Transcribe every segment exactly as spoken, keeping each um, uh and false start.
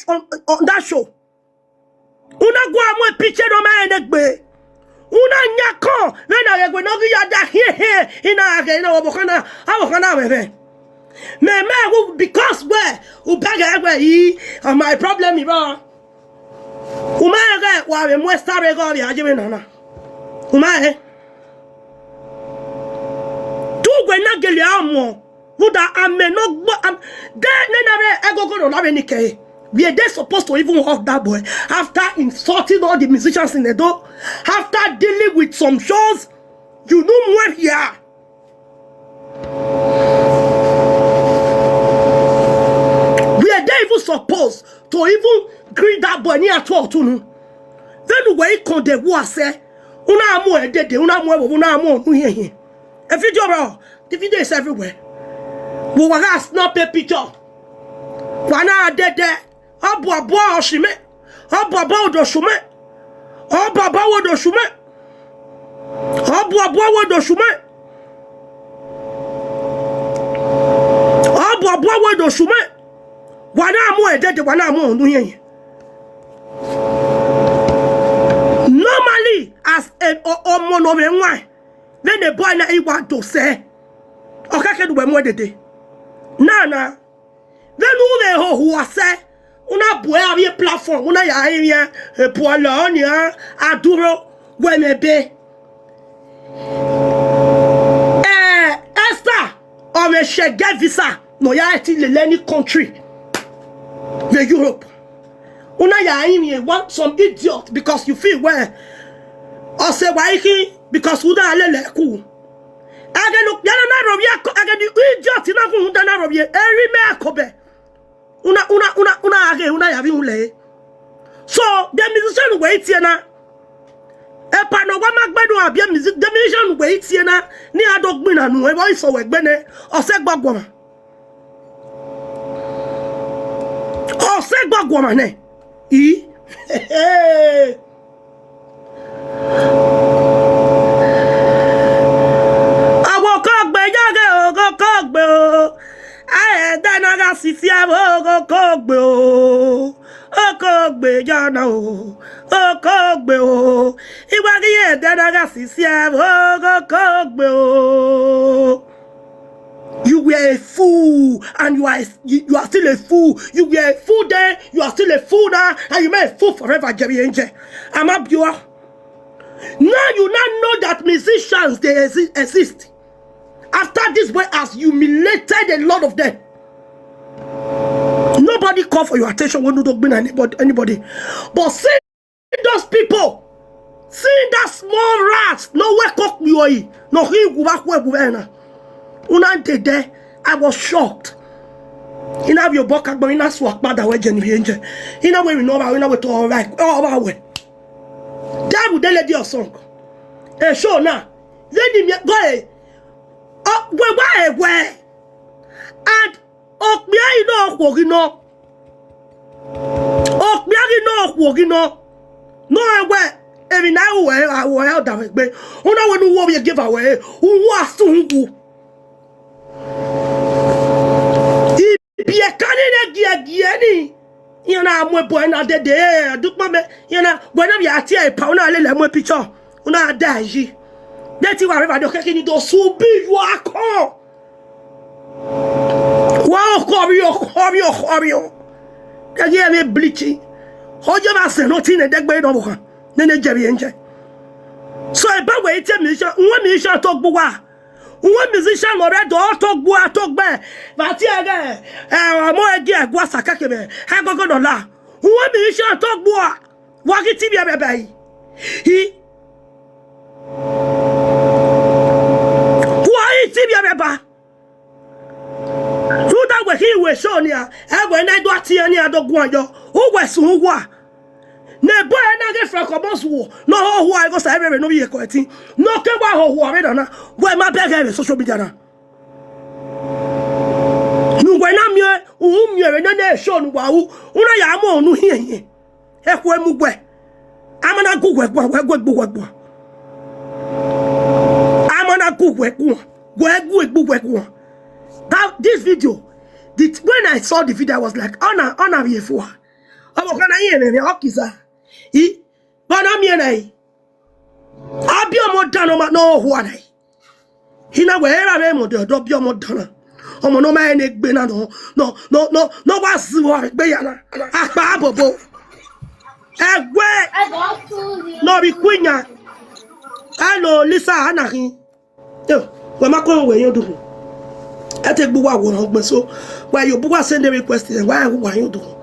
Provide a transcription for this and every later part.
on, on that show. U na gua mu picture ne ọ ma rẹn egbe. U na yan akọn vbene a ghẹ wẹ ne ọ ghi ya da hiẹnhiẹn, I na gha ghe ne ọvbokhan na, ọvbokhan na mwẹ mwẹ. Mẹ ma wu because wẹ u bẹghe wẹ I, uh, my problem, bro. U ma rẹn ighẹ wa vbe mu Esther rre ighẹ ọ vbe a ye vbe nana. U ma rẹn. Te uwẹ na gele a mu, rhunmwuda amẹ ne ọ gba, am-, de nene avbe ẹgogo ne ọ na vbe ni kẹre. Were they supposed to even hug that boy after insulting all the musicians in Edo, after dealing with some shows? You know where he are. Were they even supposed to even greet that boy near to Otunu? Then we condemn who I say, una mu edede, una mu evo, una mu onu hiẹnhiẹn. A video, bro. The video is everywhere. We were gonna snap a picture. Wa na dede. Ọ bu abọ ọshimẹ. Ọ bu abọ odo shumẹ. Ọ bu abọ wo do shumẹ. Ọ bu abọ wo do shumẹ. Ọ bu abọ wo do shumẹ. Wa na mu edede, wa na mu onu hiẹnhiẹn. Normally, as a, ọ-, ọmọ ne ọ vbe wan, vbene boy na i wa do sẹ, ọ khẹke ne uwẹ mu edede. Na na, vbene u vbe hoho asẹ, u na bu ẹre avbiẹ platform, u na ya rinmwian, epuọlọ nian, adurho, wẹ mẹ be. Eh, Esther, ọ vbe shẹ get visa, ne ọ ya ẹti lele any country vbe Europe. U na ya rinmwian one, some idiot, because you feel well. Ọ sẹ wa ikhi, because u da lele ẹku. Ẹghẹ ne okpia na na rhovbiẹ ako, ẹghẹ ne idiot na gun rhunmwuda na rhovbiẹ, eri mẹ akobẹ. Una, una, una, una gha ghe, una ya vbe ihunlẹ ẹre. So, the musician wẹ i tie na. Epa ne ọ wa ma gbe nu a biẹ music, the musician wẹ i tie na, ne iran do gbinna nu, ẹvbo isẹ wẹ gbe nẹ, ọ sẹ gbe ọguọmwa. Ọ sẹ gbe ọguọmwa nẹ. I. Ọghọ kọ gbe ya ghe, ọghọ kọ gbe o. Ẹdẹ na gha sisi ẹvbo, ọghọ kọ gbe o. Okogbe ya na o, okogbe o. Iwa ghi ye ẹdẹ na gha sisi ẹvbo, okogbe o. You were a fool, and you are, you, you are still a fool. You were a fool then, you are still a fool now, and you may a fool forever, Jerry Angel. I'm a pure. Now you now know that musicians, they exi-, exist. After this boy has humiliated a lot of them, nobody call for your attention when you don't bring anybody, anybody. But see those people, seeing that small rat, no wake up, no he go back where we na. Una dey there, I was shocked. Ina bi obọ kagbo, ina su akpada wẹ jẹ ni bi enjẹ. Ina wẹ mi nọ ba, ina wẹ to all right, all right wẹ. Devil dey lady your song. E show na. Lady mi go e. Ọ, wẹ wa e wẹ. And okpia ghi nọ okhuo ghi nọ. Okpia ghi nọ okhuo ghi nọ. No e wẹ, emwi na ru wẹ, a ru wẹ, ọ da wẹ gbe. Una wẹ ne u wo vbe gie eva wẹ, u wo asun wu. Ibiẹka ni ne giẹgiẹ ni, iran na mu ebo ẹre na dede, eh, dukpọ mẹ, iran na, wẹ na vbe a tie epa, una lele mu picture, una da yi. De ti wa rre evbare, okẹkẹ ni do su bi yu akọn. Wa okhọvbiọ, okhọvbiọ, okhọvbiọ. Kẹgẹ ẹmwẹ bleach. Ọ ye vbe asẹ ne ọ ti nẹ dẹgbe ne ọvbokhan, nene jẹ vbe enjẹ. So, ebe wẹ i tie musician, uwẹ musician to gbe uwa. Uwẹ musician already ọ to gbe uwa to gbe. Va tie ẹghẹ, eh, ọmọ ẹgie ẹguae sa kẹkẹ vbe ẹgogo nọ la. Uwẹ musician to gbe uwa. Wa ghi ti vbiẹ vbe ẹba yi. Hi. Wa ghi ti vbiẹ vbe ẹba. Rhunmwuda wẹ khin wẹ show nia, ẹwẹ ne I do a tie nia do guan yọ, uwẹ sun uwa. Ne boy na ghe Frank Omozuo, ne ọ hoho uwa, ẹghẹ Osa rre vbe ne ovbi iyeke ẹtin. Ne ọ ke wa hoho uwa vbe nana, wẹ ma bẹghe vbe social media na. Ne uwẹ na miẹn, u miẹn vbe nene show ne uwa ru, u na ya mu unu hiẹnhiẹn. Ekhue mu wẹ. A ma na gu wẹ guan, wẹ gu egbe uwẹ guan. A ma na gu wẹ guan, wẹ gu egbe uwẹ guan. That, this video, the, when I saw the video, I was like, "Ọna, ọna vbe fua." Ọvbokhan na i rẹn mwẹ, ọ kiza. I, vbe ọ na miẹn na i? A biẹ ọmọ dan ne ọ ma, ne ọ hua na i. I na wẹ, erha mwẹ mọ de ọdọ biẹ ọmọ dan na. Ọmọ ne ọ ma rẹn ne egbe na nọ, nọ, nọ, nọ, ne ọ wa zẹ uwa vbe egbe ya na. Akpa bobo. Ẹguẹ ne ọ rhie ikun iyan. Hello, Lisa, a na khin. Yo, wẹ ma kọ wẹ yan odukhun. Ẹ te gbe uwa wo ọgbẹn so. Wẹ yo bu uwa send request, wẹ wa yan odukhun.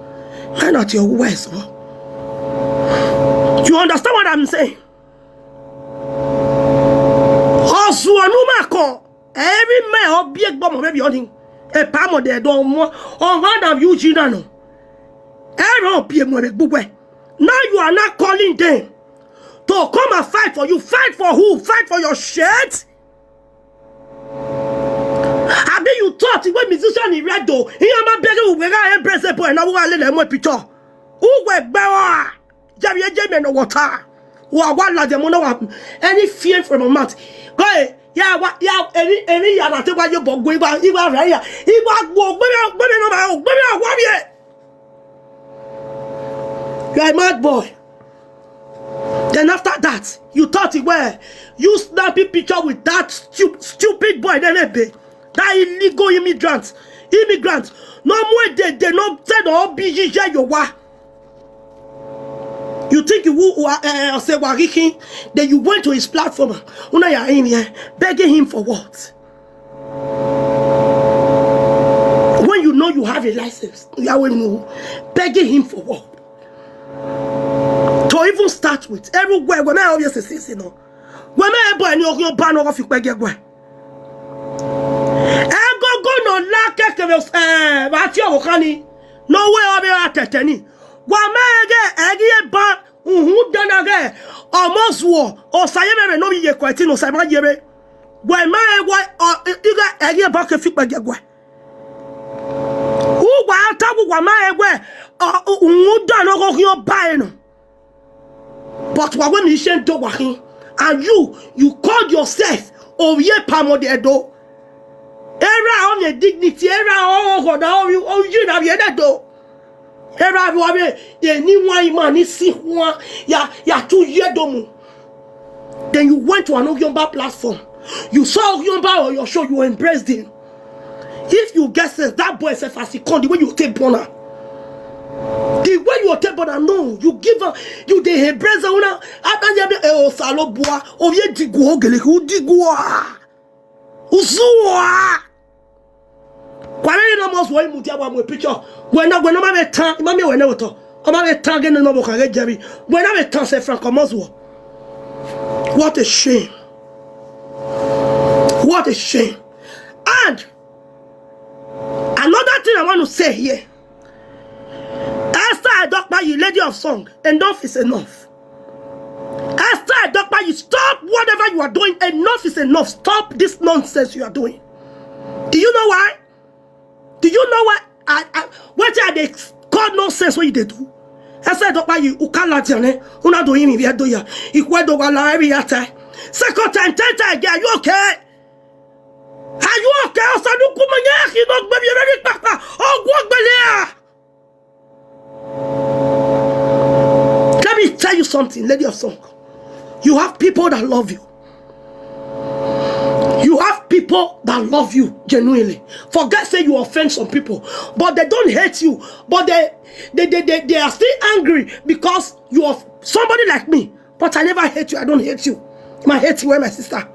Why not your wife so? You understand what I'm saying? Ọzuọ ne u ma kọ, every man ọ biẹ egbe ọmọ vbe biẹ ọnii. Epa mọ de ẹdọ ọmọ, ọmwa na vbe uyi na nọ. Ẹrọ biẹ mu ẹre gbugbẹ. Now you are not calling them to come and fight for you. Fight for who? Fight for your shirt? Abi you thought wẹ musician ni rẹ do? Iran ma bẹghe uwẹ gha embrace boy na, wẹ gha lele mu picture. Uwẹ gbe wa. Jẹ vbe je mẹ nọ wọta. Wa, wa ladian mu na wa. Any fear from my mouth. Go, ya wa, ya, eni, eni ya na te wa yo bọ gue, igba, igba ra ya. Igba gbo, gbe mi, gbe mi nọ ma, gbe mi wa vbe. You are a mad boy. Then after that, you thought it well. You snapping picture with that stu-, stupid boy, then ebe. That illegal immigrant. Immigrant. No more they, they no say no be ye ye yo wa. You think you who, who are, uh, say wa rikin, then you went to his platform. Una ya in here begging him for what? When you know you have a license, you are begging him for what? To even start with, everywhere, wẹ mẹ obvious is, you know. Wẹ mẹ boy ni okhian ọba nọ fi kpẹgiẹ guẹ. Ẹgogo nọ la kẹkẹ vbe, eh, vbe ati ọvbokhan ni, ne ọ wẹ ọ vbe ra tẹtẹ ni. Wa ma ẹghẹ ẹghiẹban uhunmwu dan na ghẹ ọmọ zuọ, Osa ye vbe ne ovbi iyeke ẹtin ne Osa ma ye vbe. Wẹ ma ẹghẹ, ọ, ighe ẹghiẹban ke fi kpẹgiẹ guẹ. Uwa ta wẹ uwa ma rẹn wẹ, ọ, uhunmwu dan ne ọ ghe okhian ọba ẹre nọ. But wa wẹ ne ise do wa khin. And you, you called yourself Ovbi Epa Mọdẹ Ẹdo. Erha ọnii dignity, erha ọghọ na, ọ, ọ, ọ, you na vbe Ẹdo. Erha vbe eni wan ima ni si khuan, ya, ya tu ye do mu. Then you went to an Ogiomba platform. You saw Ogiomba on your show, you embraced him. If you get sense, that boy self as he come, the way you take born am, the way you take born am, no, you give am, you dey embrace am. Una, after you be, eh, Osalobua, Ovie digu ogele, u digu a. Uzua. Kwa vbe ne ọ must wẹ mudia wa mu picture. Wẹ na, wẹ na ma vbe tan, ima miẹn wẹ na wẹ tọ. Ọ ma vbe tan ghe ne ọ vbe kha ghe jẹri. Wẹ na vbe tan sẹ Frank Omozuo. What a shame. What a shame. And another thing I want to say here. Esther Edokpayi, lady of song, enough is enough. Esther Edokpayi, stop whatever you are doing. Enough is enough. Stop this nonsense you are doing. Do you know why? Do you know why? I, I, what are they call nonsense wey you dey do? Esther Edokpayi, u ka ladian nẹ, una do yin vbe Ẹdo ya. Ikhuẹ do wa la ẹre ya ta. Second time, third time again, are you okay? Are you okay? Osanukumo yan khin ne ọ gbe vbe rre kpakpa, ọ gu ọgbẹlẹ a. Let me tell you something, lady of song. You have people that love you. You have people that love you genuinely. Forget say you offend some people, but they don't hate you. But they, they, they, they, they are still angry because you are somebody like me. But I never hate you. I don't hate you. I hate you, eh, my sister.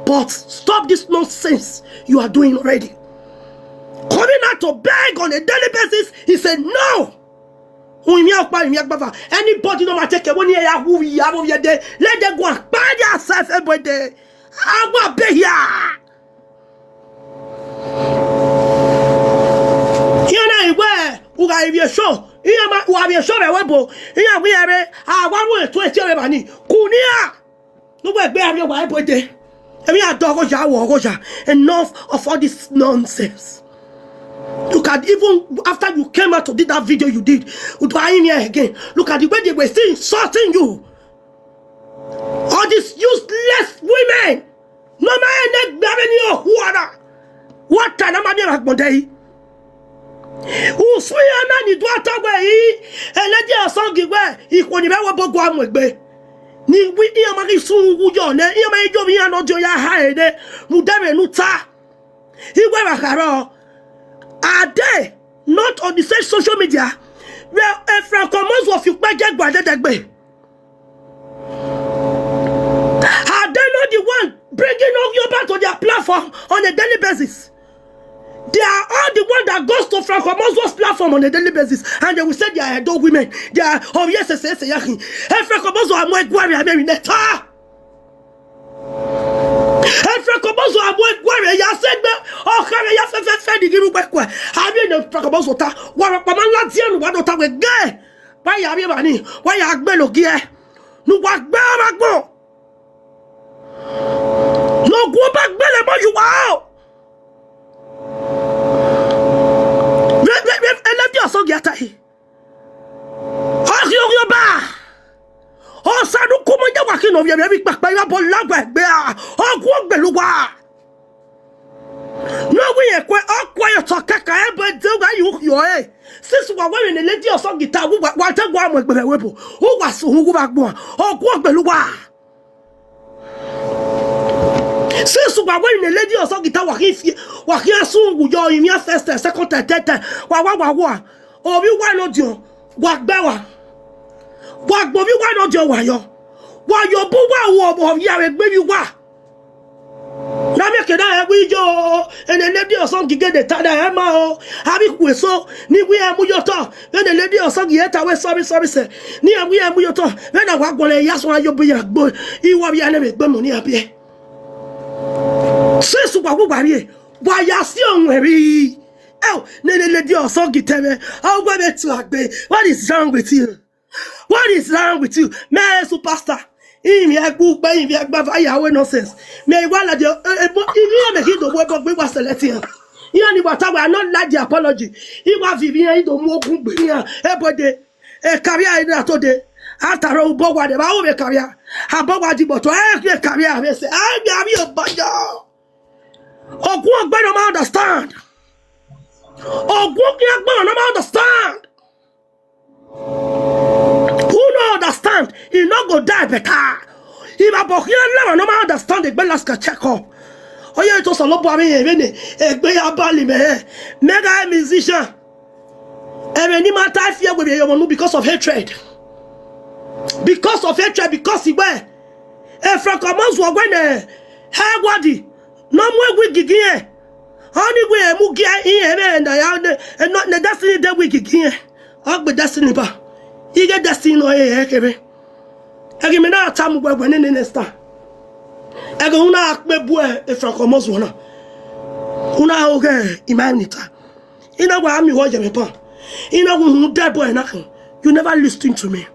But stop this nonsense you are doing already. Coming out to beg on a daily basis is a no. Uwẹ ọkpa, uwẹ agbava. Anybody no ma take away ni ya wu ya wu ya de. Let them go and buy their self every day. Awa be here. Iran na iwẹ, u gha ivie show. Iran ma, u gha vie show vbe ẹvbo. Iran wi ẹre, a wa ru etu eti ẹre bani. Kunia. No wẹ gbe avie wa every day. Emwi a dọgho ya, wọ ọgho ya. Enough of all this nonsense. Look at, even after you came out to do that video you did, you do it again. Look at the way they were still insulting you. All these useless women. No man, they gbe ni ohuara. What time am I agbọn de? Usun iran na ni do ta wẹ, i, Lady Osongi wẹ, ikhuo ni vbe ẹvbo gua mu egbe. Ni wẹ iran ma ghi sun uwu yọ nẹ, iran ma ghi yo vbe iran ne ọ diọn ya ha ẹre, rhunmwuda ẹmwẹ ne u ta. I wẹ vbe a kharọ, are they not on the same social media? Vbe Frank Omozuo fi ukpẹ je gua dẹdẹ gbe? Are they not the one bringing Ovioba to their platform on a daily basis? They are all the one that goes to Frank Omozuo's platform on a daily basis, and they will say they are Edo women. They are, oh yes, yes, yes, yes. Ẹ Frank Omozuo a mu ẹguae rẹ, a miẹn emwi ne ọ ta. Ẹ Frank Omozuo a mu ẹguae rẹ ya sẹ egbe, ọ kha rẹ ya fẹfẹfẹ ni ghi ru wẹ kuẹ. A miẹn ne Frank Omozuo ta, wa rhọkpa ma ladian ne uwa do ta wẹ gẹ. Wa ya vbe evba ni, wa ya gbe ne ogiẹ, ne uwa gbe ọmwa agbọn. Ne ogun ọba gbele emọ ye uwa o. Vbe, vbe, vbe, Lady Osongi a ta ẹre. Ọ khian, ọ khian ọba. Osa ne u ku mọ ya wa khin ne ovbi ẹmwẹ vbe ikpakpa, I gha bọ la uwa egbe a. Ogun ọ gbele uwa. Ne ọ wẹ irẹn kue, ọ kue ye otọ kẹkan, ebo de uwa ye ukhiọ ẹre. Since wa wẹ vbene Lady Osongi ta, wa, wa te wa mu egbe vbe ẹvbo. Uwa sẹ uhunmwu vbe agbọn, ogun ọ gbele uwa. Since wa wẹ vbene Lady Osongi ta, wa khin fi, wa khian sẹ uhunmwu yọ, rinmwian first time, second time, third time, wa wa wa wa. Ovbi uwa ne ọ diọn, wa gbe wa. Wa gbe ovbi uwa ne ọ diọn wa yọ. Wa ye obọ uwa ru ovbi a vbe gbe vbe uwa. Na miẹn ke na rẹn wẹ iyo, ene Lady Osongi gele ta na rẹn ma o. A vbe khu eso, ne I wẹ iran mu ye otọ, vbene Lady Osongi ye ta wẹ sorry, sorry sẹ, ne iran wẹ iran mu ye otọ, vbene a wa gualọ ya suẹn yo bu iran gbe, I wa vbe iran ne vbe gbe mu ne iran biẹ. Since wa wu wa rrie, wa ya si ọmwẹ rri. Ẹo, ne ene Lady Osongi tẹ mwẹ, ọ wẹ vbe tuagbe. What is wrong with you? What is wrong with you? Mẹ superstar. Ivbi ẹgbẹ ukpẹ, ivbi ẹgbẹ ava, ya wẹ nonsense. Mẹ I wa ladian, eh, eh, but ivbi iran mẹ khin do mu ẹbọ gbe, I wa select iran. Iran ni wa ta wẹ, I no like the apology. I wa viọ ivbi iran, I do mu ogun gbe iran. Ebo de, e career na to de. After all, ubọ wa de, ba wo vbe career. Abọ wa di bọtọ, e career vbe sẹ. A gbe avbi obọ yọ. Ogun ọgbẹn no ma understand. Ogun ọgbẹn no ma understand. Who no understand, he no go die better. If a boy here never no ma understand the Alaska check up. Oh yeah, it was a lot of me, egbe ya bali me. Mega musician. Even ni ma ta fear with you because of hatred. Because of hatred, because he were. E Frank Omozuo wẹ ne, he wadi. Ne ọ mu wig gigi ẹn. Ọni wẹ mu gie iran ẹmwẹ na ya ne, ne, ne Destiny de wig gigi ẹn. Ọ gbe Destiny ba. Ighe Destiny nọ ẹre kevbe. Ẹghe mẹ na ta mu wẹ wẹ nene next time. Ẹghe u na kpe bu e Frank Omozuo na. U na ho ghe ima ni ta. I na wa mi wo ye me pa. I na wu hun de boy na khin. You never listen to me.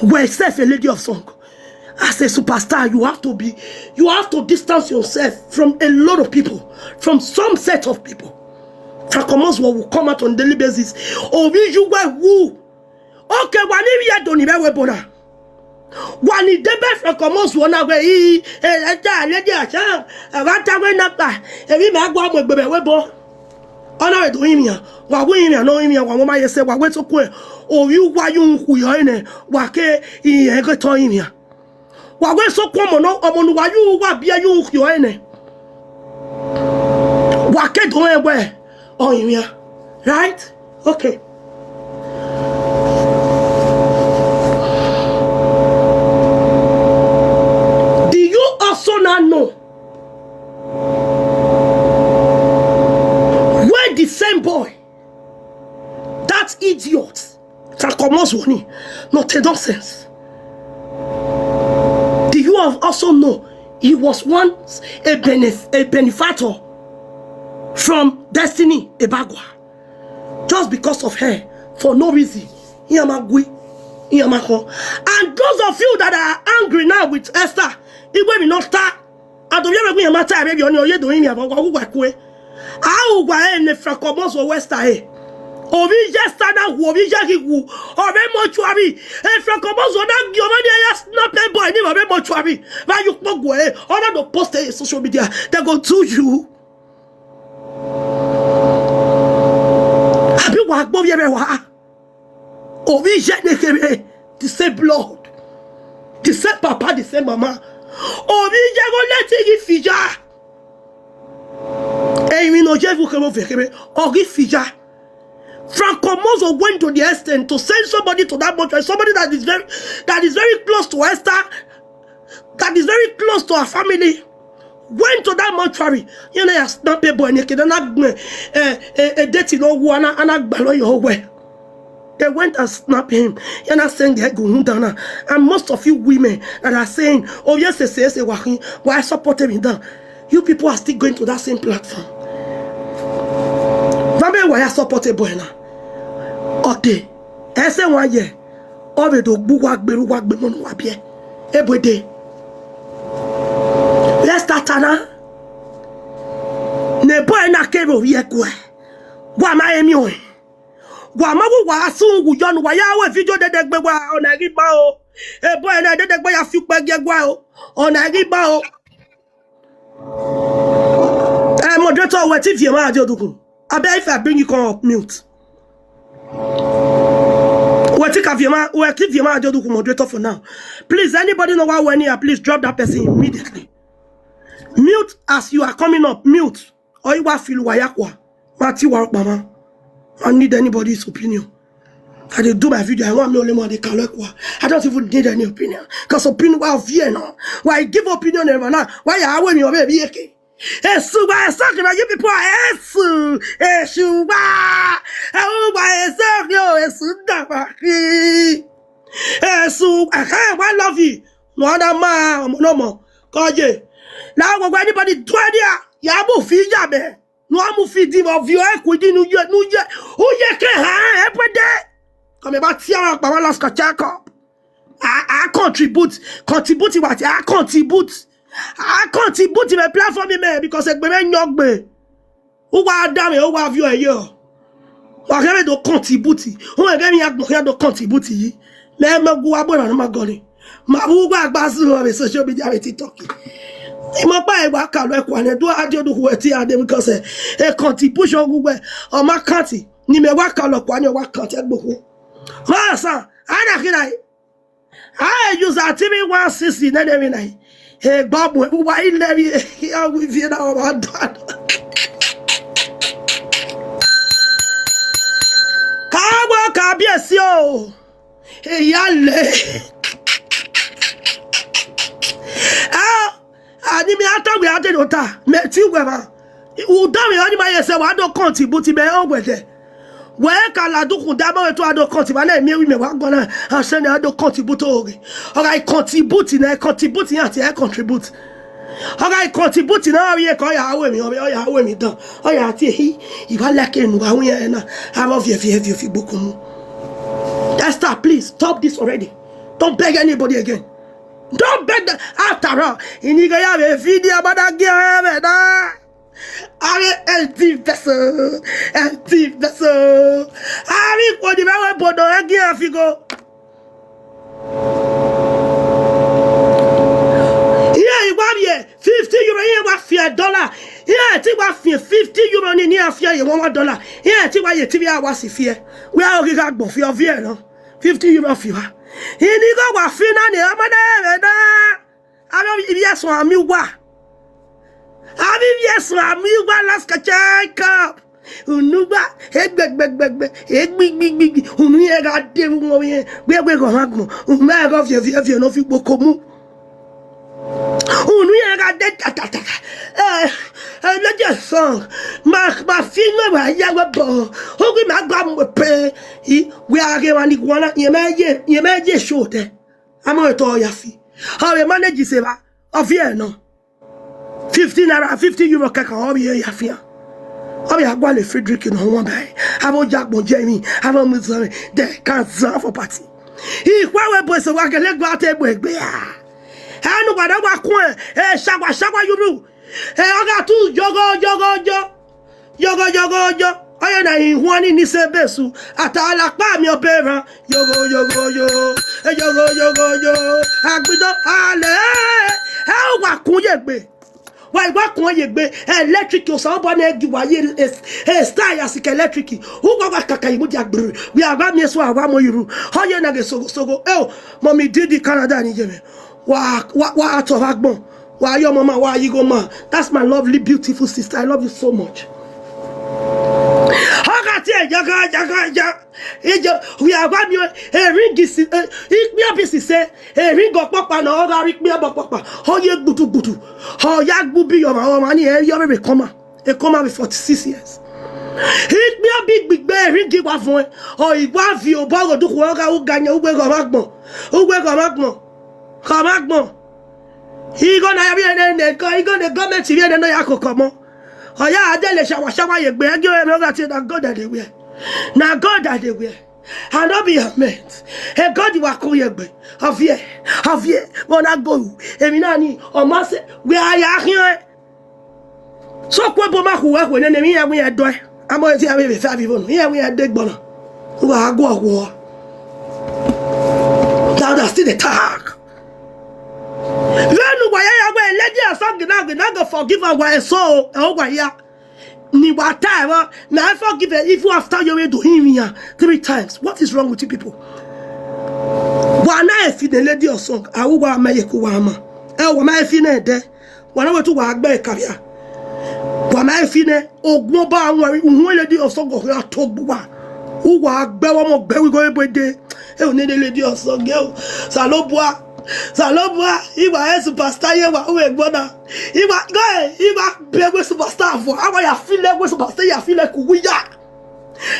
We're self a lady of song. As a superstar, you have to be, you have to distance yourself from a lot of people, from some set of people. Frank Omozuo will come out on daily basis. Or we you were who? Okay, wa ni vbe do ni vbe wẹ bona. Wa ni de be Frank Omozuo na wẹ i, eh, ẹja lady Asha, ava ta wẹ na kpa, emwi ma gua mu egbe vbe wẹ bo. Ọ na vbe do rinmwian, wa wu rinmwian, nọ rinmwian, wa wẹ ma ye sẹ, wa wẹ sokue, ovbi uwa ye uhunmwu khu yọ nẹ, wa ke irẹn ghe tọ rinmwian. Wa wẹ sokue ọmọ nọ, ọmọ ne uwa ye uhunmwu, uwa biẹ ye uhunmwu khu yọ nẹ. Wa ke do rẹn wẹ, ọ rinmwian. Right? Okay. Do you also now know where the same boy, that idiot, Frank Omozuo ni, not a nonsense. Do you have also know he was once a benef-, a benefactor from Destiny Ebagwa? Just because of her, for no reason. Iran ma gui, iran ma kho. And those of you that are angry now with Esther, Igwe mi no ta. Ado yẹrẹ wẹ iran ma ta ẹre, ọ ni ọ ye do iran wa wa kue. A ru wa ẹre ne Frank Omozuo wẹ Esther ẹre. Ovbi iye Esther na wu, ovbi iye ghi wu, ọ vbe mortuary. E Frank Omozuo na gie ọmọ ni ya snap a boy ni vbe mortuary. Vbe a ye ukpọn guẹ ẹre, ọ na do post ẹre social media. They go do you. Wa gbe ovbi ẹre vbe wa. Ovbi iye ne kherhe, the same blood, the same papa, the same mama. Ovbi iye gho leti ghi fi ya. Emwi ne ọ ye vbe ukhebe ovbi ẹre kherhe, ọ ghi fi ya. Franco Mozo went to the extent to send somebody to that mortuary, somebody that is very, that is very close to Esther, that is very close to her family, went to that mortuary. Iran na ya snap boy ne kede na gbẹn, eh, eh, eh, date ne ọ wu, a na, a na gbalọ ye ọwẹ. They went and snap him. Iran na send the gun down now. And most of you women that are saying, "Oh, yes, yes, yes, wa khin, wa support him down." You people are still going to that same platform. Vamẹ wa ya support boy na. Okay. Ẹse wan ye, ọ vbe do gbe uwa gbe, uwa gbe mọ ne uwa biẹ. Ebo dee. Let's start now. Ne boy na kevbe ovbi ẹre guẹ. Wa ma emwi ọnrẹn. Wa ma wu wa sun wu yọ ne uwa ya ru video dede gbe wa, ọna ghi ba o. Ebo ẹre na dede gbe ya fi ukpẹ gie gua o. Ọna ghi ba o. Eh, moderator, wẹ ti viẹ ma radiodukhu. I beg if I bring you come up, mute. Wẹ ti ka viẹ ma, wẹ ti viẹ ma radiodukhu, moderator, for now. Please, anybody know what we need, please drop that person immediately. Mute as you are coming up, mute. Or you wa feel uwa ya kua. Ma ti uwa rhọkpa mwa. I need anybody's opinion. I dey do my video, I want me only one dey kalọ kua. I don't even need any opinion. 'Cause opinion wa viẹ na. Wa give opinion ever now. Wa ya ru emwi ọvbehe eke. Esu wa eso kina, you people are esu. Esu wa. Esu wa eso kina, esu da wa ki. Esu, I can't, I love you. No other man, no more. Kọye. Now, when anybody do it there, ya mu fi ya mẹ. No, a mu fi di vbe ovbi ẹre ku di ne u ye, ne u ye, u ye ke ha ẹpẹdẹ. Come about here, but one last check up. I, I contribute, contribute what I contribute. I contribute to the platform, man, because egbe mẹ nyọgbe. U wa da mẹ, u wa viọ ẹre. Wa ghẹ vbe do contribute. U ghẹ vbe ya gbọn khian do contribute yi. Mẹ, mẹ gu wa bọ na ma gọni. Ma vbe uwa gba zurọ vbe social media vbe TikTok. Imọ kpa e wa kalọ ẹkua nẹ, do a dio du hu ẹtin a de, because, eh, e contribution gu wẹ, ọ ma count. Ne imẹ wa kalọ ẹkua ni, ọ wa count ẹgbokhuo. Ma sa, a na khin na. A use a T V one sixty nene emwi na. E gba mu, e wa i lẹ vbe, a wi vie na, ọ ma da. Ka wa ka biẹ si o. Eya lẹ. Ah, ani mi ata we ade no ta. Me ti we ma. U da mi ani ma ye se wa do contribute me o we de. We ka la du khun da ma we to a do contribute na mi wi me wa go na. A se na a do contribute oge. Ọ gha contribute na, contribute ya ti e contribute. Ọ gha contribute na, ọ ye ko ya we mi, ọ ya we mi dan. Ọ ya ti ehi. I wa like enu wa wi na. A vọ viẹ viẹ viẹ fi gbokun mu. Esther, please stop this already. Don't beg anybody again. Don't beg them. After all, inighe ya vbe video, but I give them that. Are empty vessel, empty vessel. Are what the way bodo again figo. Iran i wa vbiẹ fifty euro, iran wa fiẹ dollar. Iran ti wa fiẹ fifty euro ni, ne iran fiẹ ye one one dollar. Iran ti wa ye T V a wa si fiẹ. Wẹ a ghi gha gbọn fiẹ, ọ viẹ nọ. Fifty euro fiẹ. Inigho wa fi na ni, ọmọ na ẹmwẹ na. Avbe ivbi ẹsọn ami uwa. Avbe ivbi ẹsọn ami uwa, last check up. Unu uwa, egbegbegbe, egbigbigbigbi. Unu iran gha de vbe uwọnmwi iran, wẹ wẹ ghe ọmwa agbọn. Unu iran gha viẹ viẹ viẹ ne ọ fi gboko mu. Unu iran gha de tatata. Eh, eh, let your song. Ma, ma fi nwe wa ya we bo. Ogi ma gba mu pe. I, we a ghe wa ni guana, ye me ye, ye me ye show de. Ama eto ya fi. Ọ vbe manage se vba. Ọ viẹ nọ. Fifty naira, fifty euro kẹkan, ọ vbe ya fian. Ọ vbe ya gualọ Frederick ne ọ wan bae. Avbe ojagbọn jẹ emwi, avbe ọmọ zọmwi, de ka zan for party. Ikhua wẹ bu eso wa gele gua te bu egbe a. Enu wa da wa kuẹn, e shagua, shagua yuru. E ọ gha tu yogho, yogho, yo. Yogho, yogho, yo. Ọye na hin huan ni ni se besu. Ata la kpa mi ọbe rran. Yogho, yogho, yo. E yogho, yogho, yo. Agbido ale. E wa kun ye egbe. Wa, wa kuan ye egbe, electric, Osanobua ne gi wa ye, e, e, star ya sike electric. Uwa wa kaka yi mudia gbere. Wẹ a wa miẹn eso, a wa mu yi ru. Ọ ye na ghe sogho, sogho. Eo, Mommy Didi Canada ni ye mwẹ. Wa, wa, wa tọ vbe agbọn. Wa ye ọmọ ma, wa ye igho ma. That's my lovely, beautiful sister. I love you so much. Ọ gha tie ya gha, ya gha, ya. Iye, wẹ a wa miẹn, eringi si, e, ikpia bi sise, eringi ọkpọkpa ne ọ gha rre ikpia ọkpọkpa, ọ ye gbudugbudu, ọ ya gbe ubi ye ọmwa, ọmwa ni ẹ ye ọvbebe ekọma, ekọma vbe forty-six years. Ikpia bi gbigbe, eringi wa vuẹn, ọ i wa viọ obọ ghe odukhunmwu, ọ gha ru ga yan, uwẹ ghe ọmwa agbọn, uwẹ ghe ọmwa agbọn, ghe ọmwa agbọn. Igho na ya vbiẹ nẹ, nẹ, igho ne gọọmenti vbiẹ nẹ ne ọ ya koko ọmọ. Ọ ya dele shawa shawa ye egbe, ẹgie ọmọ gha tie na God a dey wear. Na God a dey wear. And no be helmet. E God wa ko ye egbe. Ọ viẹ, ọ viẹ, vbe ọ na go ru. Emwi na ni, ọ ma sẹ, wẹ a ya khian ẹn. So ku ebo ma khu wẹ khu nene, emwi iran wẹ iran dọe. Amọ esi avbe vbe fe avbe ivon, iran wẹ iran de gbọna. Uwa gha guọ ghuọ. Now they still dey talk. Vbene uwa ya ya wẹ lady Osanobua gina gina go forgive am, wa eso, ẹ uwa ya. Ni wa ta ẹmwẹ, may I forgive her even after you do him here three times? What is wrong with you people? Wa na e fi ne lady Osanobua, a ru wa ma ye ku wa ma. Ẹ wa ma e fi ne ẹdẹ. Wa na wẹ te uwa gbe career. Wa ma e fi nẹ, ogun ọba wọn, uhun lady Osanobua gha to gbe uwa. Uwa gbe ọmọ gbe wẹ igho ebo dee. Ẹ ò nene lady Osanobua o. Osanobua, Osanobua, I wa e superstar ye wa, uwẹ gbọna. I wa, go, I wa be wẹ superstar vuọn. A wa ya feel wẹ superstar, ya feel ku uwu ya.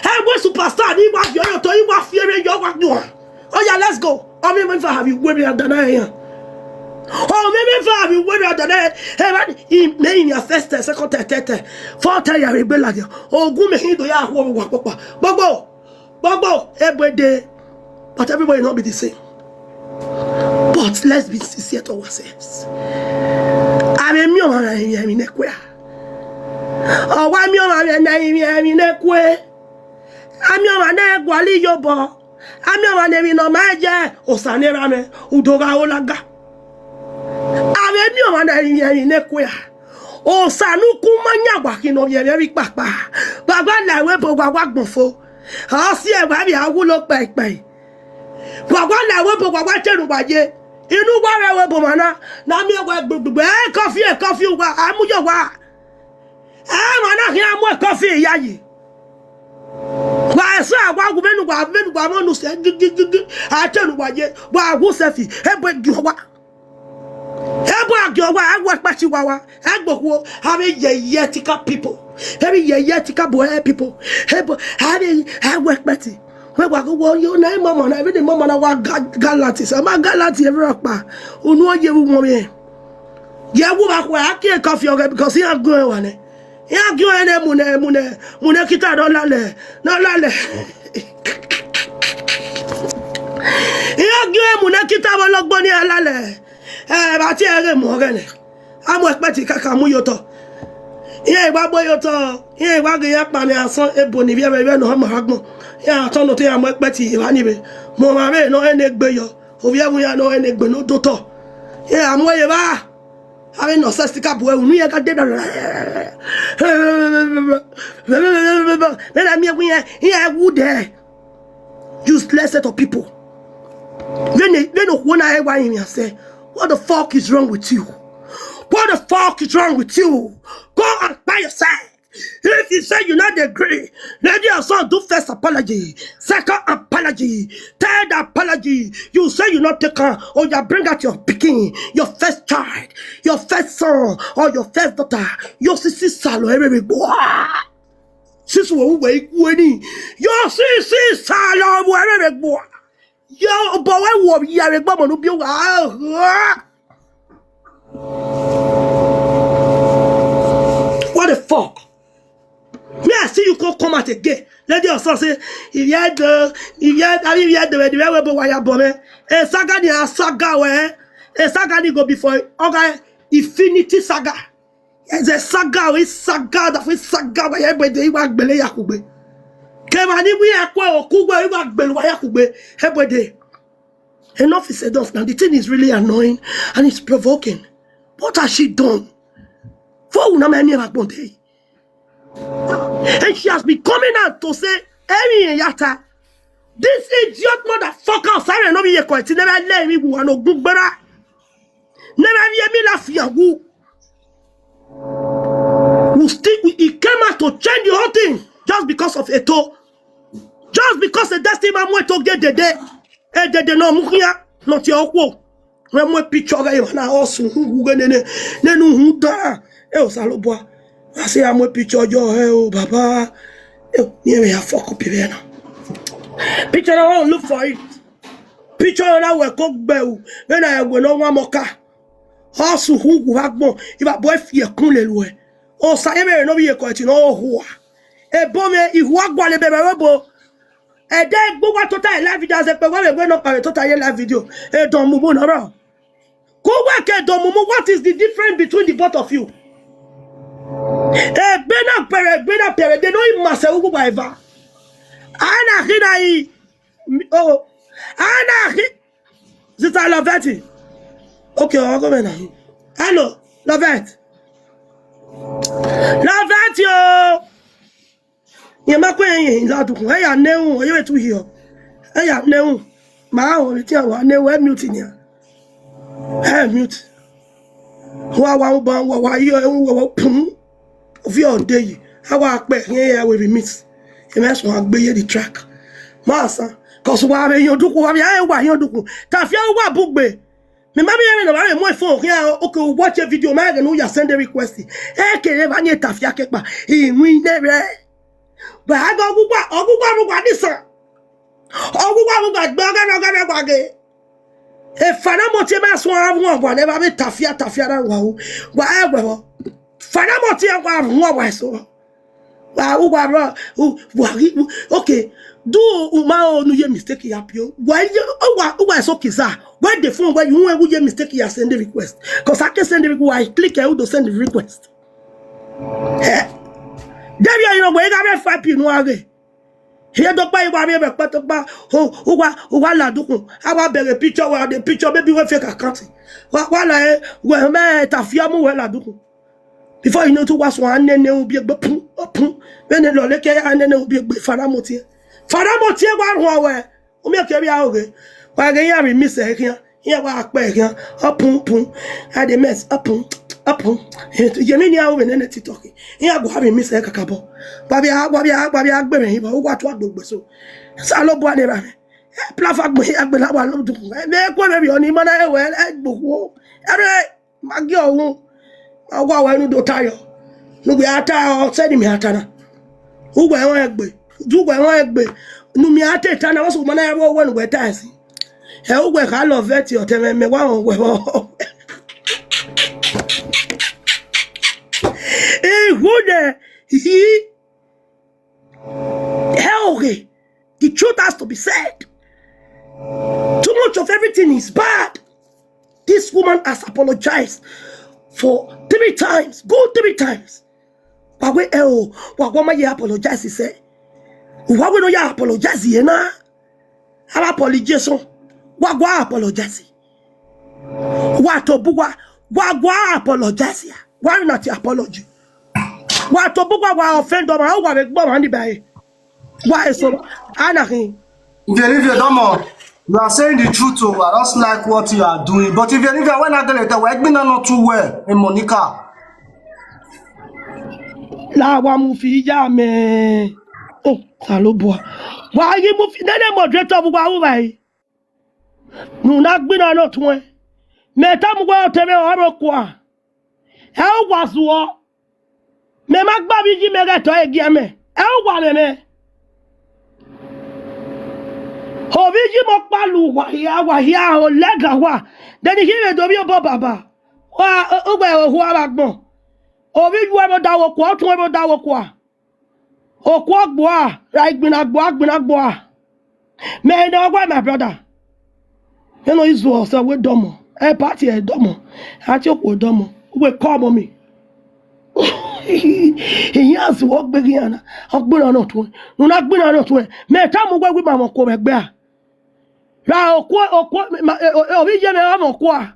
Ẹ wẹ superstar ni I wa viọ ye otọ, I wa fi ẹre yọ wa nuan. Oh yeah, let's go. Ọ mwẹ mwẹ eva vbe iwere Ada na iran. Ọ mwẹ mwẹ eva vbe iwere Ada na iran. Ẹ ma ni, I mẹ I yan first, second, third, third, third. Fourth time ya vbe gbe ladian. Ogun mẹ hin do ya khuọ vbe uwa kpokpa. Gbogbo, gbogbo, ebo dee. But everybody not be the same. But let's be sincere to ourselves. Avbe miẹn ọmwa na rinmwian emwi ne ẹkue a. Ọ wa miẹn ọmwa na rinmwian emwi ne ẹkue. A miẹn ọmwa ne ẹ gualọ iyobọ. A miẹn ọmwa ne emwi ne ọ ma ye, Osa ne erha mwẹ, u do gha ho lagha. Avbe miẹn ọmwa na rinmwian emwi ne ẹkue a. Osa ne ukun ma yan wa khin ne ọ vbiẹ mwẹ vbe ikpakpa. Wa wa la ẹvbo ebo, wa wa gbọn fo. Ọ si ẹe wa vbe a wulo kpẹikpẹi. Wa wa la ẹvbo ebo, wa wa te ne uwa ye. Inu uwa rre ẹvbo ebo mwa na, ne a miẹn wa gbegbegbe. Ẹ kọfi, ẹ kọfi uwa, a mu ye owa. Ẹ, emwa na khian mu ẹkọfi yayi. Wa eso a wa wu vbene uwa, vbene uwa mwẹ unu sẹ gigigigi, a te ne uwa ye, wa wu selfie, ebo gie uwa. Ebo a gie uwa, a wu ẹkpẹti uwa wa, a gbe okhuo, avbe yẹyẹ ethical people, avbe yẹyẹ ethical boy people, ebo, avbe, a wu ẹkpẹti. Wẹ wa ghe wẹ ọ ye na, mama na, vbene mama na wa ga-, galati, sẹ ma galati ẹvbo rhọkpa, unu ọ ye vbe uwọnmwi ẹn. Ye wu vbe akhuẹ, a kie kọfi ọghẹ, because iran gun ẹn wa nẹ. Iran gie ọnrẹn ne mu ne, mu ne, mu ne kita ne ọ lalẹ, ne ọ lalẹ. Iran gie ọnrẹn mu ne kita vbe ọlọgbọ ne iran lalẹ. Ẹ, vbe a tie ẹre mu ọghẹ nẹ. A mu ẹkpẹti kaka mu ye otọ. Iran i wa gbe ye otọ, iran i wa ghe iran kpa ne asọn ebo ni vbiẹ vbe, vbe ne ọ ma agbọn. Iran tọn nọ otọ, iran mu ẹkpẹti evba ni vbe. Mu ọmwa vbe ne ọ rẹn ne egbe yọ. Ovbi ẹvbo iran ne ọ rẹn ne egbe ne ọ do otọ. Iran mu ẹre evba. Avbe nọ sẹ sika bu ẹre unu iran ka de da. Vbe na miẹn ẹvbo iran, iran wu dẹ. Useless set of people. Vbene, vbene okhuo na rẹn wa rinmwian sẹ, what the fuck is wrong with you? What the fuck is wrong with you? Go and buy yourself. If you say you not agree, let your son do first apology, second apology, third apology. You say you not take her, or you bring out your pikin, your first child, your first son, or your first daughter. Your sisi salo every boy. Sisi wo we iku eni. Your sisi salo wo every boy. Yo, but why wo ya re gbọmọ nu bi wa? What the fuck? Me, I see you come, come out again. Let your son say, if you had the, if you had, I mean, if you had the, the way we wa ya bọ me. E saga ni a saga we. E saga ni go before. Okay, infinity saga. Ẹ zẹ saga, ọ i saga, da fo saga, wa ya ebo dee, i wa gbele ya kugbe. Kevbe ni wi ẹkue oku we, i wa gbele wa ya kugbe, ebo dee. Enough is enough now. The thing is really annoying and it's provoking. What has she done? Vbe unu na ma miẹn vbe agbọn dee? And she has been coming out to say, emwi irẹn ya ta. This idiot motherfucker, Osare ne ọ vbe ye kọe ti ne mẹ lẹ emwi vbe uwa ne ogun gbera. Ne mẹ vbe emwi la fian wu. We still, we, he came out to change the whole thing just because of Eto. Just because the destiny man went to get dede. Edede ne ọ mu khian, ne ọ tie okhuo. Wẹ mu picture ọghe emwa na, ọ sẹ uhunmwu ghe nene, nene uhunmwu dan. E Osanobua, a sẹ ya mu picture ọjọ hẹ o, baba. E, ne irẹn ya fuck up vbe na. Picture na, I wan look for it. Picture na wẹ ko gbe u, vbene a wẹ ne ọ wan mọ ka. Ọ sẹ uhunmwu vbe agbọn, ivba bọ fi ẹkun lele uẹ. Osa ye vbe ne ọ vbe ye kọe ti ne ọ hua. Ebo mwẹ, ihua gualọ ebe vbe obo. Ẹdẹ egbe uwa tota ye live video, azẹkpe wa vbe wẹ ne ọ kpa vbe tota ye live video. Edọnmumwu ne ọ rrọọ. Ke uwa ke dọnmumwu, what is the difference between the both of you? Egbe na pẹrẹ, egbe na pẹrẹ, de ne ọ i ma sẹ uwu uwa eva. A na khin na i, oh, a na khin, Sister Lovett. Okay, I'll go now. Hello, Lovett. Lovett, yo. Ye ma kue ye la dukun. E ya ne un, e ye tu hiọ. E ya ne un. Ma ho ni ti wa ne un, e mute ni. E mute. Wa wa u ba wa wa yo e wa wa pum. Ovie ọdẹ yi, a wa kpẹ khian ya wẹ vbe mix. Emwa suẹn gbe ye the track. Ma san, 'cause wa vbe yan odukun, wa vbe ya wa yan odukun. Tafia wa bugbe. Mẹ ma miẹn ẹmwẹ ne ọ ma vbe mu phone khian, okay, u watch a video, ma ghe ne u ya send a request. E kere evba ni Tafia kekpa, I win ne rẹ. But a ghe ọghughua, ọghughua vbe uwa ni san. Ọghughua vbe uwa gbe ọghẹrẹ ọghẹrẹ wa ghe. Efa na mọ tie ma suẹn avun ọgua ne evba vbe Tafia, Tafia na wa ru. Wa ẹ wẹ vbọ. Efa na mọ tie wa rhuan wa eso. Wa, uwa rọ, u-, wa ghi, u-, okay. Do u ma o nu ye mistake ya pio. Wa ye, uwa, uwa eso kiza. Wẹ de phone wẹ, you wan ye mistake ya send the request. 'Cause a ke send the request, wa click e, u do send the request. Eh? Deghẹ ọ yọ wẹ, I gha vbe five P nu a ghe. Rhie do kpa, I wa vbe vbe kpẹtokpa, o, uwa, uwa la dukun. A wa bẹghe picture, wa de picture, maybe wẹ fake account. Wa, wa la e, wẹ mẹ Tafia mu wẹ la dukun. Before you know, to wa suẹn nene ubiegbe pum, pum. Vbene lọlẹ ke ya nene ubiegbe, Fanamotie. Fanamotie wa rhuan wẹ. U miẹn ke vbe a oghe. Wa ghe iran remix ẹre khian. Iran wa kpẹ ẹre khian. Ọ pum, pum. A de mess, ọ pum, ọ pum. Ye emwi ni a ru vbe nene TikTok. Iran gua remix ẹre kakabọ. Wa vbe a, wa vbe a, wa vbe a gbe mwẹ hin, u wa tua gbogbe so. Osanobua ne erha mwẹ. E platform gbe ya gbe na wa lo dukun. Mẹ ku mwẹ vbe ọ ni ma na ru ẹre gbe okhuo. Ẹre Ma gie ọhun, ma wa wẹ ne u do tayọ. Ne uwẹ a ta, ọ sẹ ne imẹ a ta na. Uwẹ rẹn egbe, uwẹ rẹn egbe. Ne u miẹn a te ta na, vbọsẹ u ma na rẹn vbe owẹ ne uwẹ ta ẹse. Ẹ uwẹ kha Lovett ọtẹn mwẹ, mẹ wa rẹn owẹ vbọ. Ihunẹ yi. Hell, okay. The truth has to be said. Too much of everything is bad. This woman has apologized for three times, good three times. Wa wẹ, eh, oh, wa wa ma ye apologize, he said. Wa wẹ no ya apologize here na. Our apology, so wa wa apologize. Wa to bu wa, wa wa apologize ya. Wa na ti apology. Wa to bu wa, wa offend ọmwa, wa vbe gbe ọmwa ni ba e. Wa eso, a na khin. Ivie ne ivie, Domo, you are saying the truth, oh, I don't like what you are doing. But ivie ne ivie, wẹ na gele te, wẹ gbinna nọ tu wẹ, eh, Monica. La wa mu fi ya mẹ. Oh, Osanobua. Wa ghi mu fi, nene moderator bu wa ru vbe. Ne u na gbinna nọ tuẹn. Mẹ tama uwẹ ọtẹn mwẹ ọre okua. Ẹ uwa zuọ. Mẹ ma gba vbe iye mẹ ghẹ tọ ẹgiẹ mẹ. Ẹ uwa mwẹ mẹ. Ovbi iye mẹ ọkpa lu uwa hia, uwa hia, ọ lẹga uwa. Then I ghi vbe do vbiẹ obọ baba. Wa, uwẹ ohu avbe agbọn. Ovbi iye uwẹ vbe odaro okua, ọtuẹn vbe odaro okua. Okhuo gbua, ra igbinna gbua, igbinna gbua. Mẹ ne ọ wẹ, my brother. Vbene ọ i zuọ sẹ wẹ Domo. Ẹ party ẹ Domo. A tie okhuo Domo. Uwẹ kọ ọmọ mi. Iran zuọ gbe ghi iran na. Ọ gbinna nọ tuẹn. Ne u na gbinna nọ tuẹn. Mẹ tama uwẹ wẹ ima mwẹ okuo mwẹ ẹgbẹe a. Ra okuo, okuo, ma, e, o, e, ovbi iye mwẹ ọmwa okua.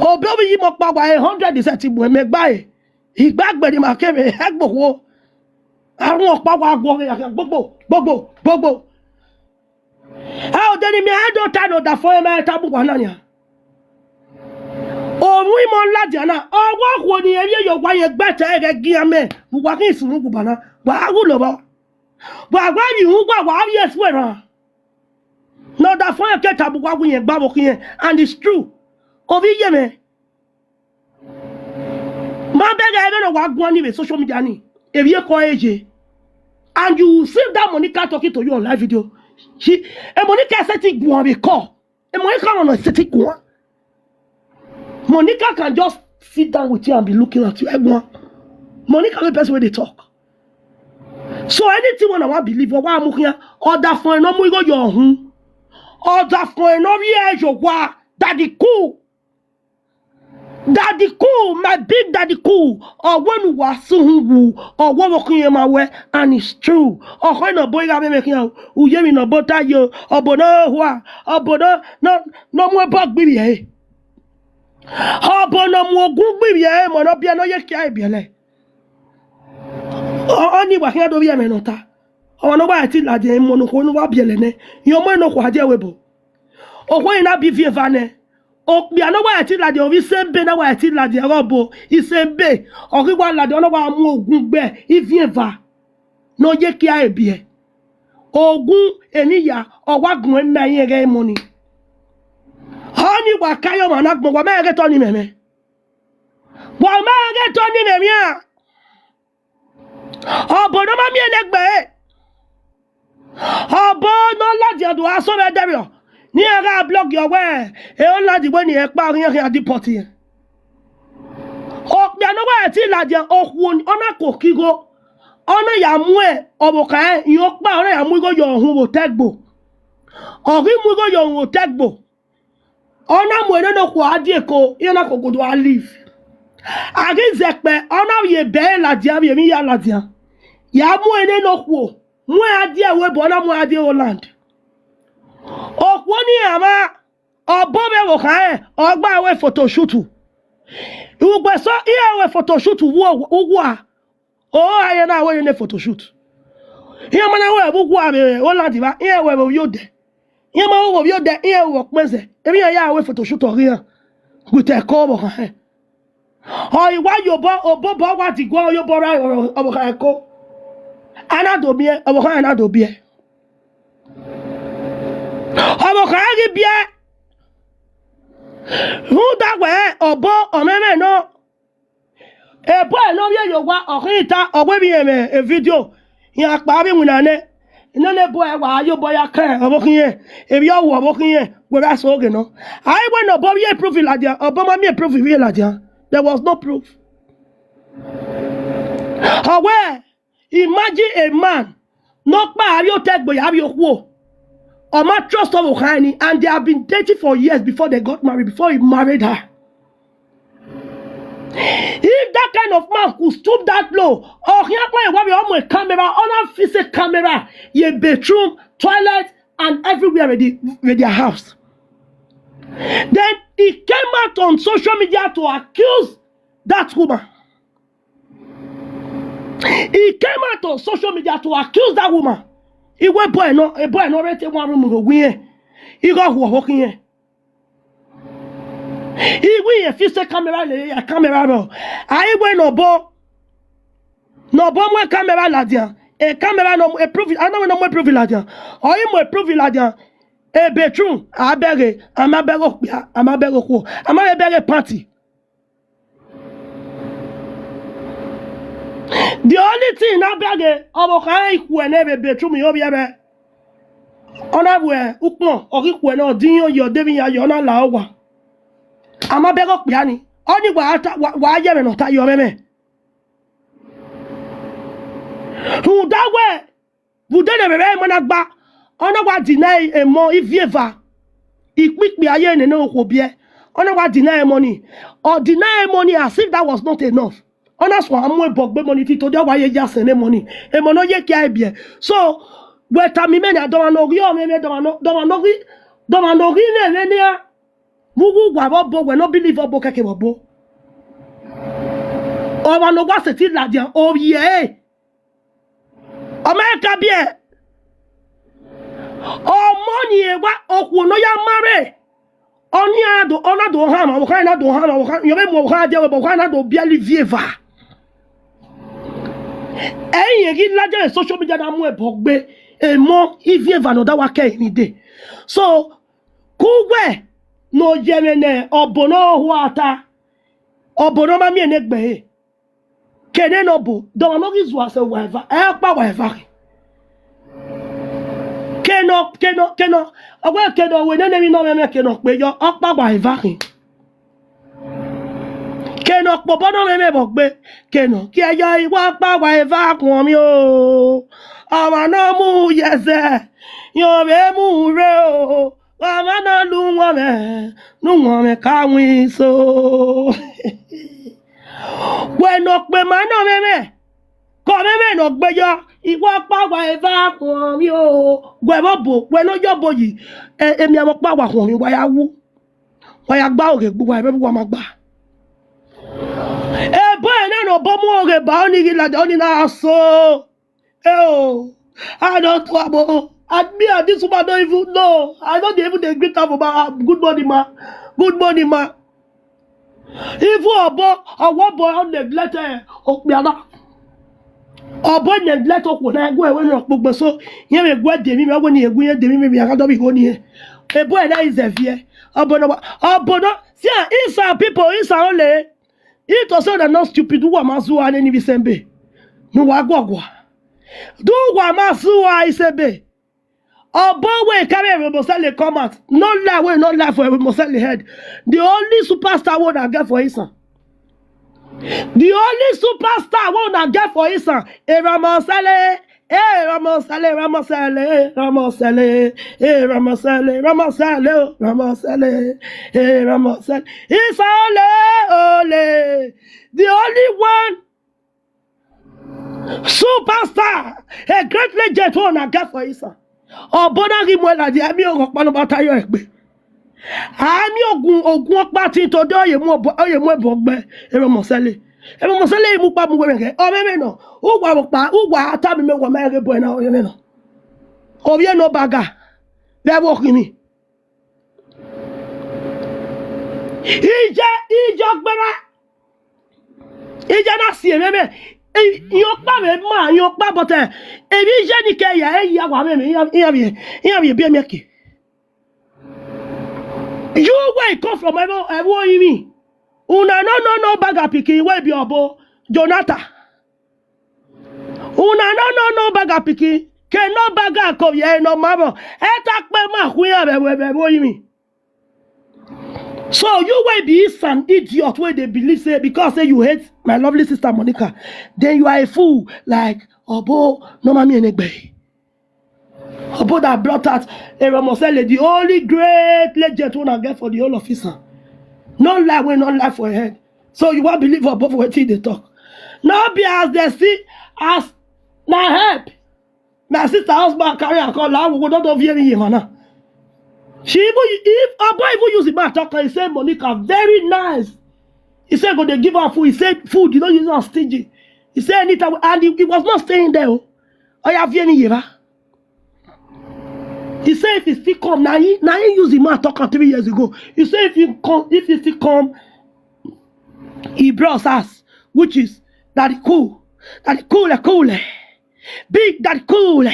Obọ ovbi iye imẹ ọkpa wa hundred sẹtin mu ẹmwẹ gba ẹre. Igba gberra ima kevbe ẹgbokhuo. Arhuẹn ọkpa wa guọghọ ya khian gbogbo, gbogbo, gbogbo. A odẹ ne imẹ a do ta ne ọdafẹn ma ta bu uwa na nian. Ovbi imẹ ladian na, ọ wa khuo ne irẹn vbiẹ ye owa yẹn gba ta ẹghẹ gian mẹ, ne uwa khin sunu gu ba na, wa gha gu lọ vbọ. Wa gha vbe uhunmwu uwa, wa vbe ẹse erhan. Ne ọdafẹn ke ta bu uwa gu yẹn gba vbe okhiẹn, and it's true. Ovbi iye mwẹ, ma bẹghe ẹghẹ ne ọ wa guan ni vbe social media ni, evbiẹ kọ ẹre ye. And you see that Monica talking to you on live video. She, eh, Monica sẹtin guan vbe call. Eh, Monica no sẹtin guan. Monica can just sit down with you and be looking at you. Ẹ guan. Monica be person wey dey talk. So anything wey una wan believe, ọ wa mu khian. Ọdafẹn ne ọ mu igho ye ọhun. Ọdafẹn ne ọ vbiẹ ye owa. Daddy Cool. Daddy Cool, my big Daddy Cool, ọ wẹ ne uwa sẹ uhunmwu, ọ wẹ ọvbokhan irẹn ma wẹ, and it's true. Ọ khẹ ne obọ gha mwẹ khian, u ye emwi ne obọ ta yo, obọ ne ọ hua, obọ ne ọ, ne ọ mu ẹbọ gbe ivbi ẹre. Obọ ne ọ mu ogun gbe ivbi ẹre, emọ ne ọ biẹ ne ọ ye kia ebiẹlẹ. Ọ, ọnii wa khian do vbiẹ ẹmwẹ ne ọ ta. Ọmwa ne ọ wa ẹtin ladian, emọ ne okhuo ne uwa biẹlẹ nẹ, irẹn ọmọ ne okhuo a die ẹvbo ebo. Okhuo nii na bi viẹn eva nẹ. Okpia ne ọ wa ẹtin ladian, ovbi isẹnbe ne ọ wa ẹtin ladian, ọghe ọbo isẹnbe, ọ ghi wa ladian, ọ na wa mu ogun gbe iviẹn eva ne ọ ye kia ebiẹ. Ogun emwi ya, ọ wa gun ẹmwẹ irẹn ghẹ emọ nii. Ọnii wa ka ye ọmwa na agbọn, wa ma rẹn ghe te ọnii mwẹ mwẹ. Wa ma rẹn ghe te ọnii mwẹ mwẹ a. Obọ ne ọ ma miẹn ne egbe ẹre. Obọ ne ọ ladian do a sọ vbe ẹdẹrriọ, ne iran gha blọgi ọ wẹ, e Holland wẹ ne irẹn kpa ọ ghi khian deport irẹn. Okpia ne ọ wa ẹtin ladian, okhuo ni, ọ na koko igho, ọ na ya mu ọvbokhan irẹn ọkpa, ọ na ya mu igho ye ọhun vbe otọ ẹgbo. Ọ ghi mu igho ye ọhun vbe otọ ẹgbo. Ọ na mu enene okhuo a die eko, iran na koko do a live. A ghi zẹkpẹ, ọ na vbe ebe ẹre ladian, vbe emwi ya ladian. Ya mu enene okhuo, mu ẹre a die ẹvbo ebo, ọ na mu ẹre a die Holland. Okhuo ni iran mwa, obọ vbe ẹvbo khan rẹn, ọ gba ẹre photoshoot. Ugbẹn eso, iran ẹre photoshoot uwu, uwu a. O, a iran na wẹ ne photoshoot. Iran ma na wẹ vbe uwu a vbe Holland evba, iran wẹ vbe ovbi odẹ. Iran ma wẹ vbe ovbi odẹ, iran wẹ ọkpẹn zẹ. Emwi iran ya wẹ photoshoot ọ ghi iran. With ẹko ọvbokhan rẹn. Ọ i wa ye obọ, obọ, obọ wa diguẹ, ọ ye obọ ra ọvbokhan ẹko. A na do miẹn, ọvbokhan rẹn na do biẹ. Ọvbokhan rẹn ghi biẹ. Rhunmwuda wẹ obọ ọmwẹmwẹ nọ. Ebo ẹre ne ọ vbiẹ ye owa, ọ khin ta, ọ wẹ vbe irẹn mwẹ e video, iran kpa vbe iwinna nẹ. Nene ebo ẹre wa ye obọ ya kan ọvbokhan irẹn, emwi ọ wu ọvbokhan irẹn, wẹ gha sẹ oghe nọ. A i wẹ ne obọ vbiẹ proof ladian, obọ ma miẹn proof vbiẹ ladian. There was no proof. Ọ wẹ, imagine a man, ne ọ kpa a vbe otọ ẹgbo ya vbe okhuo. Ọ ma trust ọvbokhan ni, and they have been dating for years before they got married, before he married her. If that kind of man could stoop that low, ọ khian kpa wa vbe ọ mu camera, ọ na fix camera, ye bedroom, toilet, and everywhere with, the, with their house. Then he came out on social media to accuse that woman. He came out on social media to accuse that woman. Iwe boy no, a boy no rete one room ro wi yen. Igho hu ọvbokhan irẹn. Iwe irẹn fi sẹ camera le ya camera ro. A i wẹ ne obọ, ne obọ mu camera ladian. E camera no e proof, a na wẹ ne ọ mu proof ladian. Ọ i mu proof ladian. E bedroom, a bẹghe, a ma bẹghe okpia, a ma bẹghe okhuo, a ma bẹghe panty. The only thing na bẹghe, ọvbokhan ikhuẹ nẹ vbe bedroom yo vbiẹ mwẹ. Ọ na vbe ukpọn, ọ ghi khuẹ nẹ, ọ dinmwi ye, ọ de emwi ya ye, ọ na la owa. A ma bẹghe okpia ni, ọnii wa ta, wa, wa ye ẹmwẹ ne ọ ta ye ọmwẹmwẹ. Rhunmwuda wẹ, vbe ude ne ẹmwẹ mwẹ ma na gba, ọ na wa deny emọ ivieva, ikpikpia ye nene okhuo biẹ, ọ na wa deny emọ ni, ọ deny emọ ni as if that was not enough. Ọ na suẹn mu ebọ gbe emọ ni tito, dia wa ye ya sẹn ne emọ ni, emọ ne ọ ye kia ebiẹ. So, wẹ tama imẹ nia, dọmwa ne ọ ghi ọmwẹmwẹ, dọmwa ne ọ, dọmwa ne ọ ghi, dọmwa ne ọ ghi mwẹ ẹmwẹ nia. Vbe uwu uwa vbe ọbo, wẹ ne ọ believe ọbo kẹkẹ vbe ọbo. Ọmwa ne ọ wa sẹtin ladian, ovbi ẹre. Ọ ma ka biẹ. Ọmọ ni ẹwa okhuo ne ọ ya ma rre. Ọni a do, ọ na do han ma, ọkhan na do han ma, ọkhan, yọ vbe mu ọkhan dia wẹ, ọkhan na do biẹlẹ ivie eva. Ẹ i rẹn ghi ladian social media na mu ẹbọ gbe, emọ ivie eva ne ọ da wa kẹ emwi dee. So, ke uwẹ ne ọ ye ẹmwẹ ne ọbo ne ọ hua ta, ọbo ne ọ ma miẹn ne egbe ẹre. Kene ne ọbo, dọmwa ne ọ ghi zua sẹ uwa eva, ẹ ọkpa wa eva khin. Kene ọ, kene ọ, kene ọ, ọ wẹ kene ọ wẹ nene emwi ne ọ mwẹ mwẹ kene ọ kpe yọ, ọkpa wa eva khin. Kene ọ kpobọ ne ọ mwẹ mwẹ vbe ọgbe, kene ọ kie yọ iwa ọkpa wa eva khuọnmwi o. Ọmwa ne ọ mu ye ẹzẹ, rẹn ọ vbe mu rre o. Wa mwa na lu uwọnmwẹ, ne uwọnmwẹ ka winso. Wẹ ne ọ kpe ma ne ọ mwẹ mwẹ, ke ọ mwẹ mwẹ ne ọ gbe yọ, iwa ọkpa wa eva khuọnmwi o. Wẹ vbe ọbo, wẹ ne ọ yọ ọbo yi, emianmwẹ ọkpa wa khuọnmwi, wa ya wu, wa ya gba oghe gbe uwa, ẹmwẹ vbe uwa ma gba. Ebo ẹre na ne ọbo mu oghe ba ọni ghi ladian, ọni na so. Oh, I don't trouble. And me and this woman don't even know. I don't even dey greet her for my good morning, ma. Good morning, ma. Even ọbo, ọwọ ọbo ọ neglect eh, okpia na. Ọbo neglect okhuo na, ẹguẹ wẹ ne ọ kpogbe so, yẹn vbe gu ẹdẹ emwi, wẹ ne ẹgu yẹn ẹdẹ emwi, a gha dọ vbe igho ni. Ebo ẹre na is a fear. Ọbo na, ọbo na, see, ah, it's our people, it's our only. It was so that not stupid, uwa ma zua ne ni vbe sẹ be. Ne uwa guagua. Do uwa ma zua isẹ be. Ọbo wẹ ka vbe Eremosẹle come out. No lie, wẹ no lie for Eremosẹle head. The only superstar we una get for Isan. The only superstar we una get for Isan. Eremosẹle, eh, Eremosẹle, Eremosẹle, Eremosẹle, eh, Eremosẹle, Eremosẹle, oh, Eremosẹle, eh, Eremosẹle. Isan ole, ole. The only one superstar, a great legend we una get for Isan. Ọbo na ghi mu ẹre ladian, a miẹn ọghe ọkpa ne ọ ma ta yọ egbe. A miẹn ogun, ogun ọkpa tin to de, ọ ye mu ọbo, ọ ye mu ẹbọ gbe Eremosẹle. Eremosẹle mu kpa mu wẹ mwẹ ghe, ọ mwẹ mwẹ nọ. Uwa vbe ọkpa, uwa tama mẹ, uwa ma ghe ebo ẹre na, ọ mwẹ mwẹ nọ. Ovbi Enobaga, vbe ẹvbo khin ni. Iye, iye ọgberra. Iye na si ẹmwẹ mwẹ. I, iyan ọkpa vbe ma, iyan ọkpa, but, eh, emwi iye ni ke ya, e ya wa mwẹ mwẹ, iyan, iyan vbe, iyan vbe biẹ miẹn ke. You where you come from, ẹvbo, ẹvbo orinmwi. Una no, no, Enobaga pikin, wẹ biẹ ọbo, Jonathan. Una no, no, Enobaga pikin, ke Enobaga ko vbiẹ ne ọ ma vbọ, ẹ ta kpe ma khu iran vbe ẹvbo, vbe ẹvbo orinmwi. So you wey be Isan idiot wey dey believe say because say you hate my lovely sister Monica, then you are a fool like ọbo ne ọ ma miẹn ne egbe. Ọbo that brought out Eremosẹle, the only great legend una get for the whole of Isan. No lie wey no lie for your head. So you wan believe ọbo for wetin e dey talk? No be as dem see as na help. My sister husband carry am come, la wo, no do vie mi yema na. She even, if ọbo even use him mouth talk, he say Monica very nice. He say go dey give her food. He say food, you no use am stingy. He say anytime, and he, he was not staying there o. Oya vie mi yema. He say if he still come, na he, na he use him mouth talk am three years ago. He say if he come, if he still come, he bros house, which is Daddy Cool, Daddy Cool, Cool, Big Daddy Cool.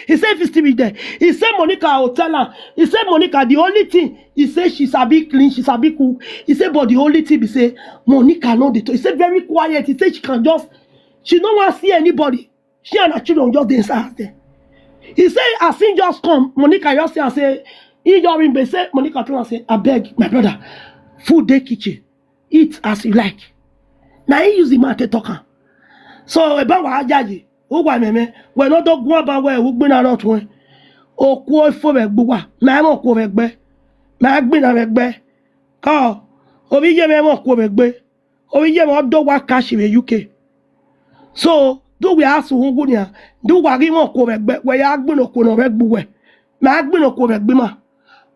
He say if he still be there, he say Monica will tell her. He say Monica, the only thing, he say she sabi clean, she sabi cook. He say but the only thing be say Monica no dey talk. He say very quiet. He say she can just, she no wan see anybody. She and her children just dey inside house there. He say as he just come, Monica just say, say, he just ring bell, say, Monica tell am say, "Abeg, my brother, food dey kitchen. Eat as you like." Na he use him mouth take talk am. So, eba wa yayi, uwa mẹmẹ, wẹ no do guan ba wẹ ugbina rọ tuẹn. Okuo ifo vbe gbe uwa, ma ẹmwẹ okuo vbe gbe, ma gbina vbe gbe. Ka, ovbi iye mwẹ ẹmwẹ okuo vbe gbe. Ovbi iye mwẹ ọ do wa ka shi vbe U K. So, do wẹ a sẹ uhunmwu nian, do wa ghi mwẹ okuo vbe gbe, wẹ ya gbinna okuo ne ọ vbe gbe uwẹ. Ma gbinna okuo vbe gbe ima.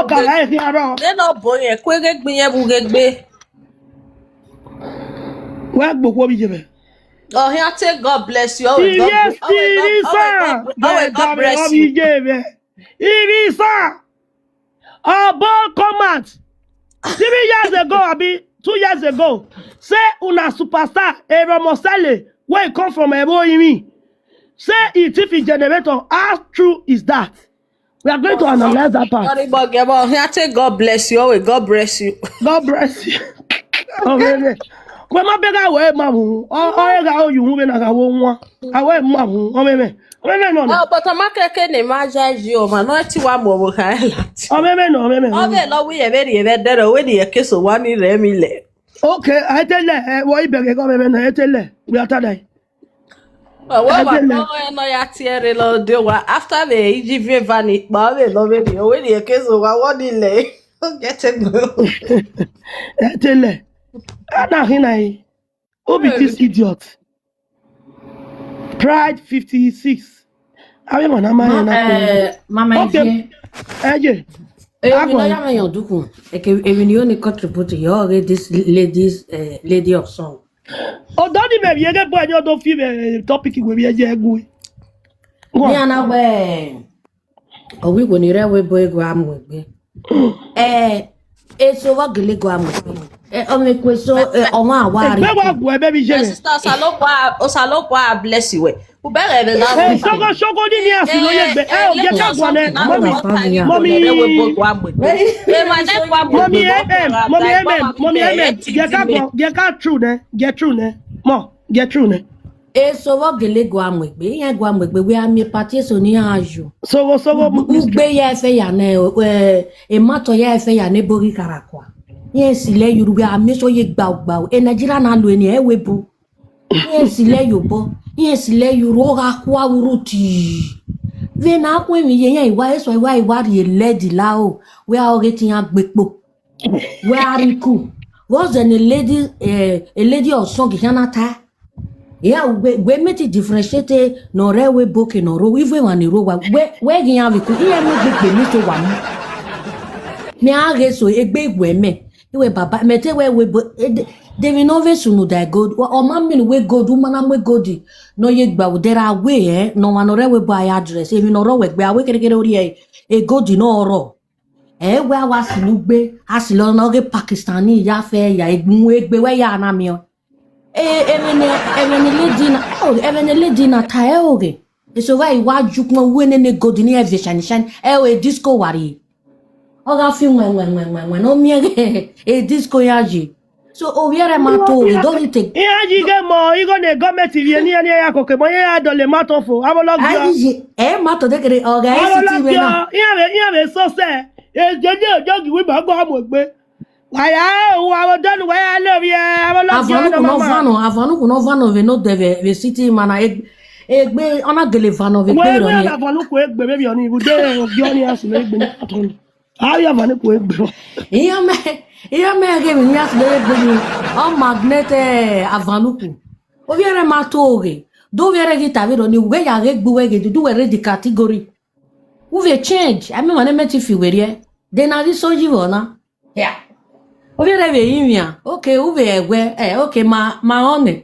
ọba gha khian rrọọ. Nene ọbọ yẹn, ku eghe gbe irẹn vbe ughe gbe. Wẹ gbe okhuo vbe iye mwẹ. Ọ hia te, God bless you. Always God, Yes, always God, always God, always God bless you. Ivisa. Obo come out three years ago, abi two years ago, say una superstar, Erọmọsẹle, wey come from Ẹvbo Irinmwi, say he thief his generator. How true is that? We are going to analyze that part. Sorry, but, but, I say God bless you. Always, God bless you. God bless you. Ọmwẹmwẹ. Wẹ ma bẹghe a wẹ ma vbu. Ọ, ọ gha o yu vbe na gha wo wan. A wẹ ma vbu. Ọmwẹmwẹ. Ọmwẹmwẹ nọ nọ. Oh, but ọ ma kẹkẹ ne ma ya yi ọmwa nọ, ẹ ti wa mu ọvbokhan ẹre ladian. Ọmwẹmwẹ nọ, ọmwẹmwẹ nọ. Ọ vbe lọ wẹ irẹn vbe rhie vbe ẹdẹrẹ, wẹ ne irẹn ke so wa ni rẹ emwi lẹ. Okay, a te lẹ, ẹ, wẹ i bẹghe ghe ọmwẹmwẹ nọ, a te lẹ. We are tired. Ọ wẹ wa Ẹdẹlẹ. Kọ ẹre ne ọ ya tie ẹre lọ de owa. After vbe Egypt vbe eva ni kpa, ọ vbe lọ vberriọ, ọ wẹ rhie case owa, wọ ni lẹ. Get egbe. Ẹdẹlẹ. Ana khin na yi. Who be this idiot? Pride fifty-six. Avbe emwa na ma rẹn na kpe. Eh, Mama Okay. Ivie. Ẹye. Emwi ne Agua. Ya mwẹ yan dukun. Eke emwi ne I ni contribute, you all get this ladies, eh, lady of song. Ọdọ ni mẹ vbiẹ ghe bọ ẹni ọdọ fi vbe topic wẹ vbiẹ ye ẹgu. Go on. Iran na wẹ, ọ wẹ iwẹ ni rre ẹvbo ebo ego a mu egbe. Eh, eso vbe gele ego a mu egbe. Eh, ọ mwẹ eku eso, eh, ọmwa wa rre. Egbe wa gu ẹbẹ vbe iye My mwẹ. Sister, Osalobua, Osalobua bless you. Ubẹghe vbe la Eh, sọgọ sọgọ ni ni asi lo ye gbe. Eh, o, ye ka guan nẹ, mommy, mommy, mommy M M, mommy M M, mommy M M, ye ka guan, ye ka true nẹ, ye true nẹ, mọ, ye true nẹ. Eso vbe gele gua mu egbe, iran gua mu egbe, wẹ a miẹn party eso ne iran yo. Sogho, sogho, Ugbe ya ẹfe ya nẹ, eh, ematọ ya ẹfe ya nẹ, ebo ghi kharakua. Iran silẹ yo, wẹ a miẹn eso ye gbaugbau. E Nigeria na lu eni, ẹ wẹ ebo. Iran silẹ ye obọ, iran silẹ ye urhu, ọ gha khua urhu ti. Vbene a khu emwi ye iran, iwa eso, iwa, iwa rhie led lao, wẹ a ọghe te iran gbe kpo. Wẹ a rhie iku. Vbọzẹ ne lady, eh, lady ọsọgẹ khian na ta? Iran wẹ, wẹ mẹ te differentiate ne ọ rre ẹvbo ebo ke ne ọ rre, even emwa ni rre owa. Wẹ, wẹ ghi iran vbe iku, iran mu egbe gbe ne te owa mu. Mẹ a ghe so egbe iwẹ mẹ. Iwẹ baba, mẹ te wẹ wẹ ebo, eh, de, de emwi ne ọ vbe sunu da gold. Ọ, ọ ma mean wẹ gold, u ma na mu gold ne ọ ye gba vbe odẹ ra wẹ, eh, ne ọmwa ne ọ rre ẹvbo ebo a ya dress, emwi ne ọ rre wẹ gbe, a wẹ kherhe kherhe orhiẹ, e gold ne ọ rrọọ. Ẹ wẹ a wa silo ugbe, a silo ne ọ ghe Pakistani ya fẹ ya, egbe, egbe wẹ ya na miẹn. Eh, ẹmwẹ ne, ẹmwẹ ne lady na, oh, ẹmwẹ ne lady na ta ẹ oghe. Eso vbe a i wa ju ukpọn wẹ nene gold ni ẹ viẹ shiny shiny, ẹ o, e disco wa rrie. Ọ gha fi wẹn, wẹn, wẹn, wẹn, wẹn, ne ọ miẹn ghe, e disco ya yi. So, ovbi ẹre ma to oghe, do ghi te. Iran yi ghe mọ, igho ne gọọmenti vbiẹ ne iran, ne iran ya koko mọ, iran ya dọlọ ma to fo, avbe olọgiọ. Ayi, ẹ ma to dekere, ọ gha Avbe esi ti vbe olọgiọ, na. Iran vbe, iran vbe sosẹ, e je ne ojogi wẹ ima gua mu egbe. Wa ya ru avbe odẹ ne uwa ya levbiẹ, avbe olọgiọ Avanuku nọ nọ ma. Vanọ, avanuku nọ vanọ vbe ne odẹ vbe, vbe city ma na, egbe, egbe, ọ na gele vanọ vbe Wẹ egbe wẹ rọ ni. Avanuku egbe vbe vbiẹ ọni, ibude ogiọ ni a si vbe egbe ni atọ ni. Avbe avanuku egbe. Iran mẹ, iran mẹ ghe emwi ni a si vbe egbe ni, ọ magnet, eh, avanuku. Ovbi ẹre ma to oghe, do ovbi ẹre ghi ta vbe rọ ni, wẹ ya ghe egbe uwẹ ghe dudu wẹ rre the category. U vbe change, a miẹn emwa ne mẹ te fi werriẹ. De na ghi so yi vbe ọna. Yeah. Ovbi ẹre vbe rinmwian, okay, u vbe ẹwẹ, eh, okay, ma, ma rẹn ọnẹ.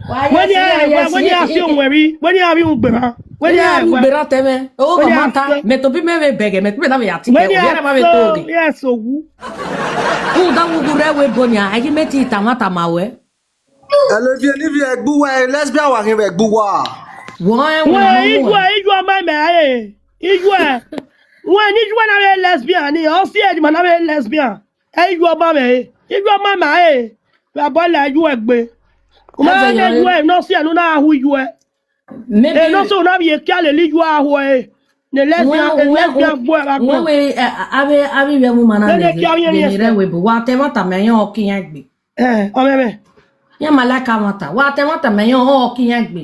Wẹ ni a, wẹ, wẹ ni a si owẹn vbi, wẹ ni a vbe ugberra, wẹ ni a vbe ugberra tẹmwẹ. O, wẹ ni a mama ta, mẹ tobọ mẹ vbe bẹghe, mẹ tobọ na vbe ya ti kẹ, ovbi ẹre ma vbe to oghe. Yes, owu. Rhunmwuda uwu rre ẹvbo ebo nia, a ghi mẹ te ta mwa tama wẹ. Ẹlẹviẹ ni vbe ẹgbe uwa, lesbian wa ghi vbe ẹgbe uwa. Wọ ẹ Wẹ wẹ ijuẹ, ijuẹ ma mẹ ẹ, ijuẹ. Wẹ ni ijuẹ na vbe lesbian ni, ọ si ẹdima na vbe lesbian. Ẹ ijuẹ ma mẹ ẹ, ijuẹ ma mẹ ẹ. Vbe abọ la ijuẹ gbe. U ma Ẹzẹ ne yọ re. Ijuẹ ne ọ si ẹnu na hu ijuẹ. Maybe Ẹ ne ọ si na vbe kia lele ijuẹ a hu ẹ. Ne lesbian, Wẹ, wẹ, lesbian gbuẹ vbe wẹ, agbọn. Wẹ, ẹ, a, avbe, avbe ivbi ẹvbo ma na Vbene lele, kia vbe lele rẹn rẹ ẹsẹ. Wẹ bo, wa ta ẹmwata mẹ yẹn ọ ke iran gbe. Eh, ọmwẹmwẹ. Iran ma like ẹmwata. Wa ta ẹmwata mẹ yẹn ọ ke iran gbe.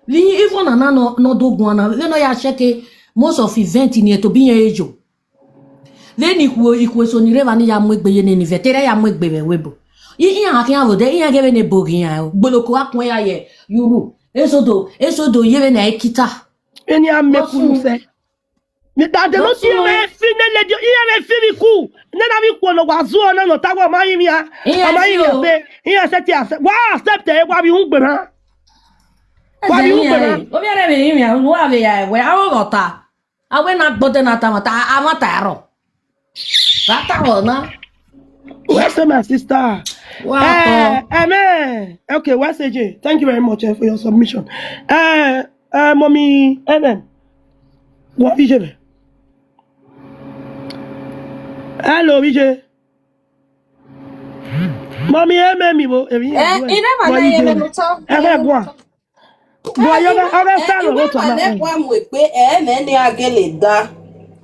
Vbe even nana nọ, nọ do guan na, vbene ọ ya check most of event ni, e tobọ iran eyo. Vbene ikhuo, ikhuo eso ni rre evba ni ya mu egbe ye nene event, erha ya mu egbe vbe ẹvbo ebo. I, iran gha khian vbe odẹ, iran ghe vbene ebo ghi iran, gboloko gha kun ya ye, yuru. Esodo, esodo ye vbene a i kita. Vbene a mẹ Osun. Kunu sẹ. Mẹ ta de no Osun. Iran vbe fi ne lady, iran vbe fi vbe iku. Ne na vbe ikhuo ne wa zuọ na nọ ta wẹ ọ ma rinmwian, Iran ọ ma fi rinmwian o. Sẹ, iran sẹ te accept, wa accept ẹ, wa vbe ugberra. Wa vbe ugberra. Ovbi ẹre vbe rinmwian, wa vbe ya ẹwẹ, a vbe ọghọ ta. A wẹ na gbọdẹ na ta mata, a mata ẹrọ. Ra ta wọ na. Where's my sister? Wa Eh, tọ. Amen. Okay, where's A J? Thank you very much, eh, for your submission. Eh, eh, mommy, Amen. What is it? Hello, V J. Mommy, Amen, mi bo. Eh, I never know you, Amen, talk. Amen, go on. Bọ yọ gha, ọ gha sa lọ vbe otọ na. Ẹmwẹ ne gua mu egbe, ẹ, mẹ ne a gele da.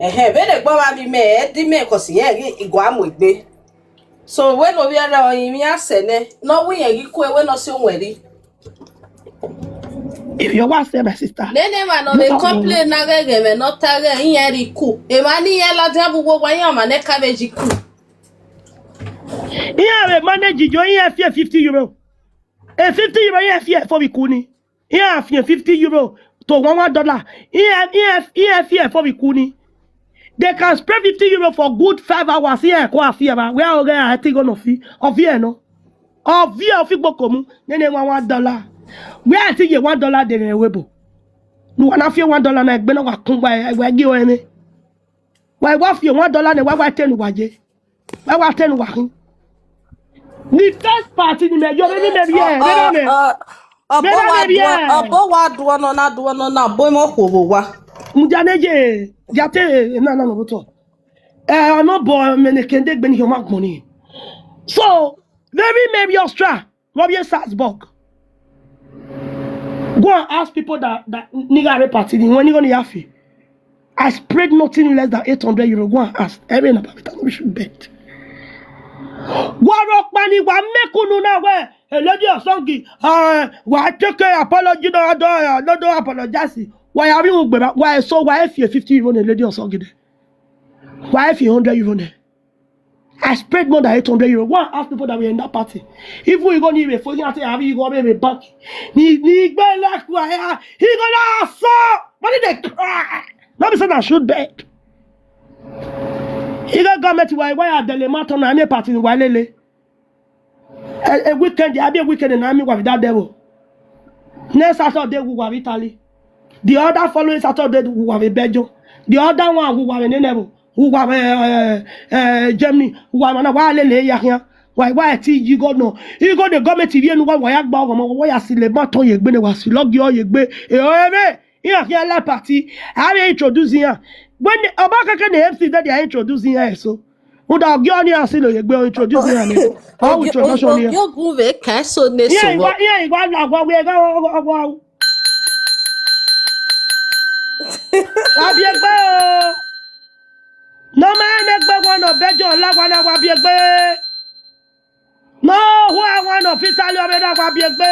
Ẹhẹn, vbene egbe ọmwa vbe imẹ, ẹ di mẹ, cause irẹn ghi gua mu egbe. So, wẹ ne ovbi ẹre ọ rinmwian sẹ nẹ, ne ọ wẹ irẹn ghi ku ẹre, wẹ ne ọ si owẹn rri. If you want say, my sister, nene emwa ne ọ vbe complain na ghẹ ghẹ ẹmwẹ ne ọ ta ighẹ iran rri ku, emwa ne iran ladian vbe uwu owa, iran ọmwa ne ka vbe yi ku. Iran vbe manage yo, iran fiẹ fifty euro. E fifty euro iran fiẹ fo vbe iku ni. Iran fiẹ fifty euro to one one dollar. Iran, iran, iran fiẹ fo vbe iku ni. They can spray fifty euro for good five hours. Iran ko a fiẹ ba. Wẹ a oghe a ti gho nọ fi. Ọ viẹ nọ. Ọ viẹ, ọ fi gboko mu. Nene one one dollar. Wẹ a ti ye one dollar de mwẹ webo. Ne uwa na fiẹ one dollar na egbe na wa kun wa, wa gi ore mwẹ. Wa, wa fiẹ one dollar ne wa, wa te ne uwa ye. Wa, wa te ne uwa khin. The first party ni mẹ yo, vbene mẹ vbiẹ, vbene mẹ. Ọbọ wa duọ, ọbọ wa duọ nọ na, duọ nọ na, ọbọ emọ okhuo vbe owa. Mudia ne ye, dia te na na nọ vbe otọ. Eh, ọnọ bọ mẹ ne kende gbe ni họn ma gbọn ni. So, vbene mẹ vbiẹ Austria, vbe ọ vbiẹ Salzburg. Go and ask people that, that ni gha rre party ni, wẹ ni gho ni ya fi. I sprayed nothing less than eight hundred euro. Go and ask. Every na pa vita no should bet. Wa rhọkpa ni wa make unu na wẹ, a lady or song, uh, wa take apology, no, no, no, no apologize. Wa ya vbe ugbe ba, wa eso, wa e fiẹ fifty euro ne lady or song de. Wa e fiẹ hundred euro ne. I sprayed more than eight hundred euro. Go and ask people that were in that party. Even you go ni vbe fo, you say, have you go vbe bank? Ni, ni gbe la ku ya. He go na so. What did they cry? No be say na shoot bed. He go government wa, wa ya dele ma turn any party wa lele. A, a weekend, I be a weekend na mi wa vbe that devil. Next Saturday we wa vbe Italy. The other following Saturday we wa vbe Belgium. The other one we wa vbe Nenebo. Uwa vbe, eh, eh, Germany, uwa ma na wa lele ya khian. Wa, wa ti yi igho nọ. Igho ne government ivie ne uwa, wa ya gba ọghọmọ, wa ya si le ma tọn ye egbe ne wa si lọgiọ ye egbe. E o eme, iran khian la party. A vbe introduce iran. When ọba keke ne M C daddy a introduce iran eso. Uda ọgiọ ni a si lo ye egbe o introduce iran nẹ. Ọ wi introduction iran. Ogun vbe ka eso ne so. Iran igba, iran igba la wa we ga wa. Wa bi egbe o. Ne ọ ma rẹn ne egbe wan ne Belgium la wa na wa bi egbe. Ne ọ hua wan ne Italy ọ vbe na wa bi egbe.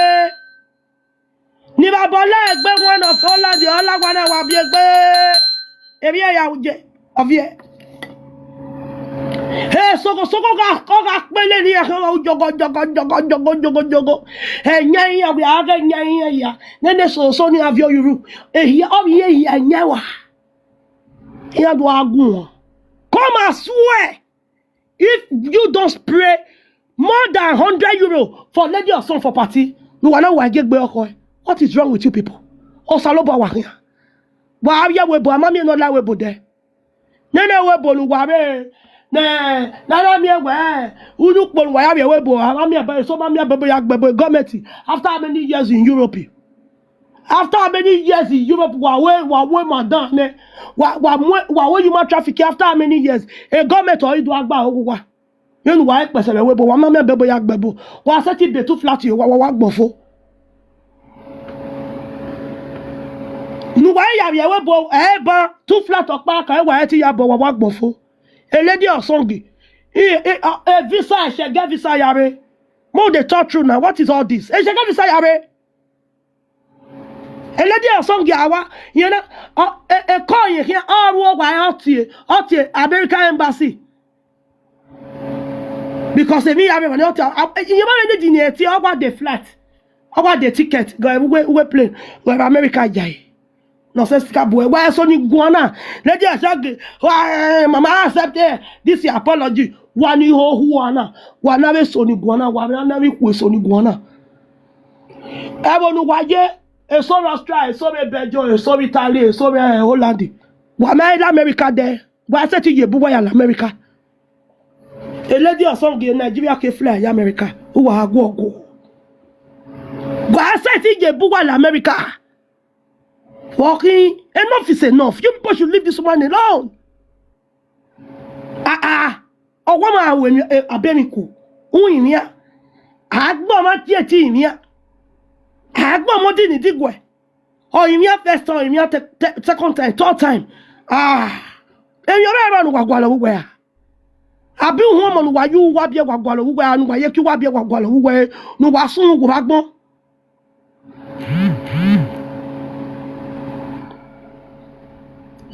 Ne Ivbabọ la egbe wan ne Holland ọ la wa na wa bi egbe. Emwi ya uje, ọ viẹ. He, soko, soko gha, ọ gha kpele ni ya khan jogo, jogo, jogo, jogo, jogo, jogo. He, yan iran, we are yan iran ya. Nene so, so ni a viọ yuru. Ehia, ọ viẹ ehia yan wa. Iran do a gun wọn. Come and swear if you don't spray more than hundred euro for lady or son for party. Ne uwa na wa gie egbe ọkhọ. What is wrong with you people? Osanobua wa khian. Wa vbiẹ webo, a ma miẹn ne ọ la webo dẹ. Nene webo ne uwa vbe, ne, ne a na miẹn wẹ, unu ukpo ne uwa ya vbiẹ webo, a ma miẹn, eso ma miẹn bobo ya gbe ebo government after how many years in Europe? After how many years in Europe, wa we, wa we madam nẹ, wa, wa mu, wa we human trafficking after how many years? E government ọ i do agba owa. Vbene uwa i kpẹsẹ vbe ẹvbo ebo, wa ma miẹn ebe ebo ya gbe ebo. Wa sẹtin be two flat ye, wa, wa, wa gbọfo. Ne uwa i ya vbe ẹvbo ebo, ẹ ban two flat ọkpa ka wa ẹtin ya bọ, wa, wa gbọfo. A lady or song, e, e, a, e visa, ẹsẹ gẹ visa ya rre. Mo dey talk true now, what is all this? Ẹsẹ gẹ visa ya rre. A lady or song ya wa, you know, ọ, e, e call ye khian, ọ ru owa, ọ tie, ọ tie American embassy. Because emwi ya vbe emwa ni ọ tie, a, e, iye ma vbe need ni e tie, ọ wa de flight, ọ wa de ticket, go uwe, uwe plane, go America jai. Nonsensical boy. Wa eso ni guan na. Lady Ashange, wa, eh, mama accept, eh, this your apology. Wa ni ho hu wa na. Wa na vbe eso ni guan na. Wa na vbe khu eso ni guan na. Ẹvbo ne uwa ye, eso vbe Austria, eso vbe Belgium, eso vbe Italy, eso vbe, eh, Holland. Wa ma la America dẹ. Wa sẹtin ye bu uwa ya la America. A lady or song ye Nigeria ke fly ya America. Uwa gha guọguọ. Wa sẹtin ye bu uwa la America. Fucking enough is enough. You people should leave this woman alone. Ah, ah. Ọwọ ma wo emwi, eh, abẹmwi ku. U rinmwian. Agbọn ma tie ti rinmwian. Agbọn mo di ni diguẹ. Ọ rinmwian first time, rinmwian te-, te-, second time, third time. Ah. Emwi ọrọre rọ ne uwa gualọ vbe uwẹ ra? Abi uhunmwu ọmọ ne uwa ye, uwa biẹ wa gualọ vbe uwẹ ra, ne uwa ye ke uwa biẹ wa gualọ vbe uwẹ, ne uwa sunu uwa agbọn?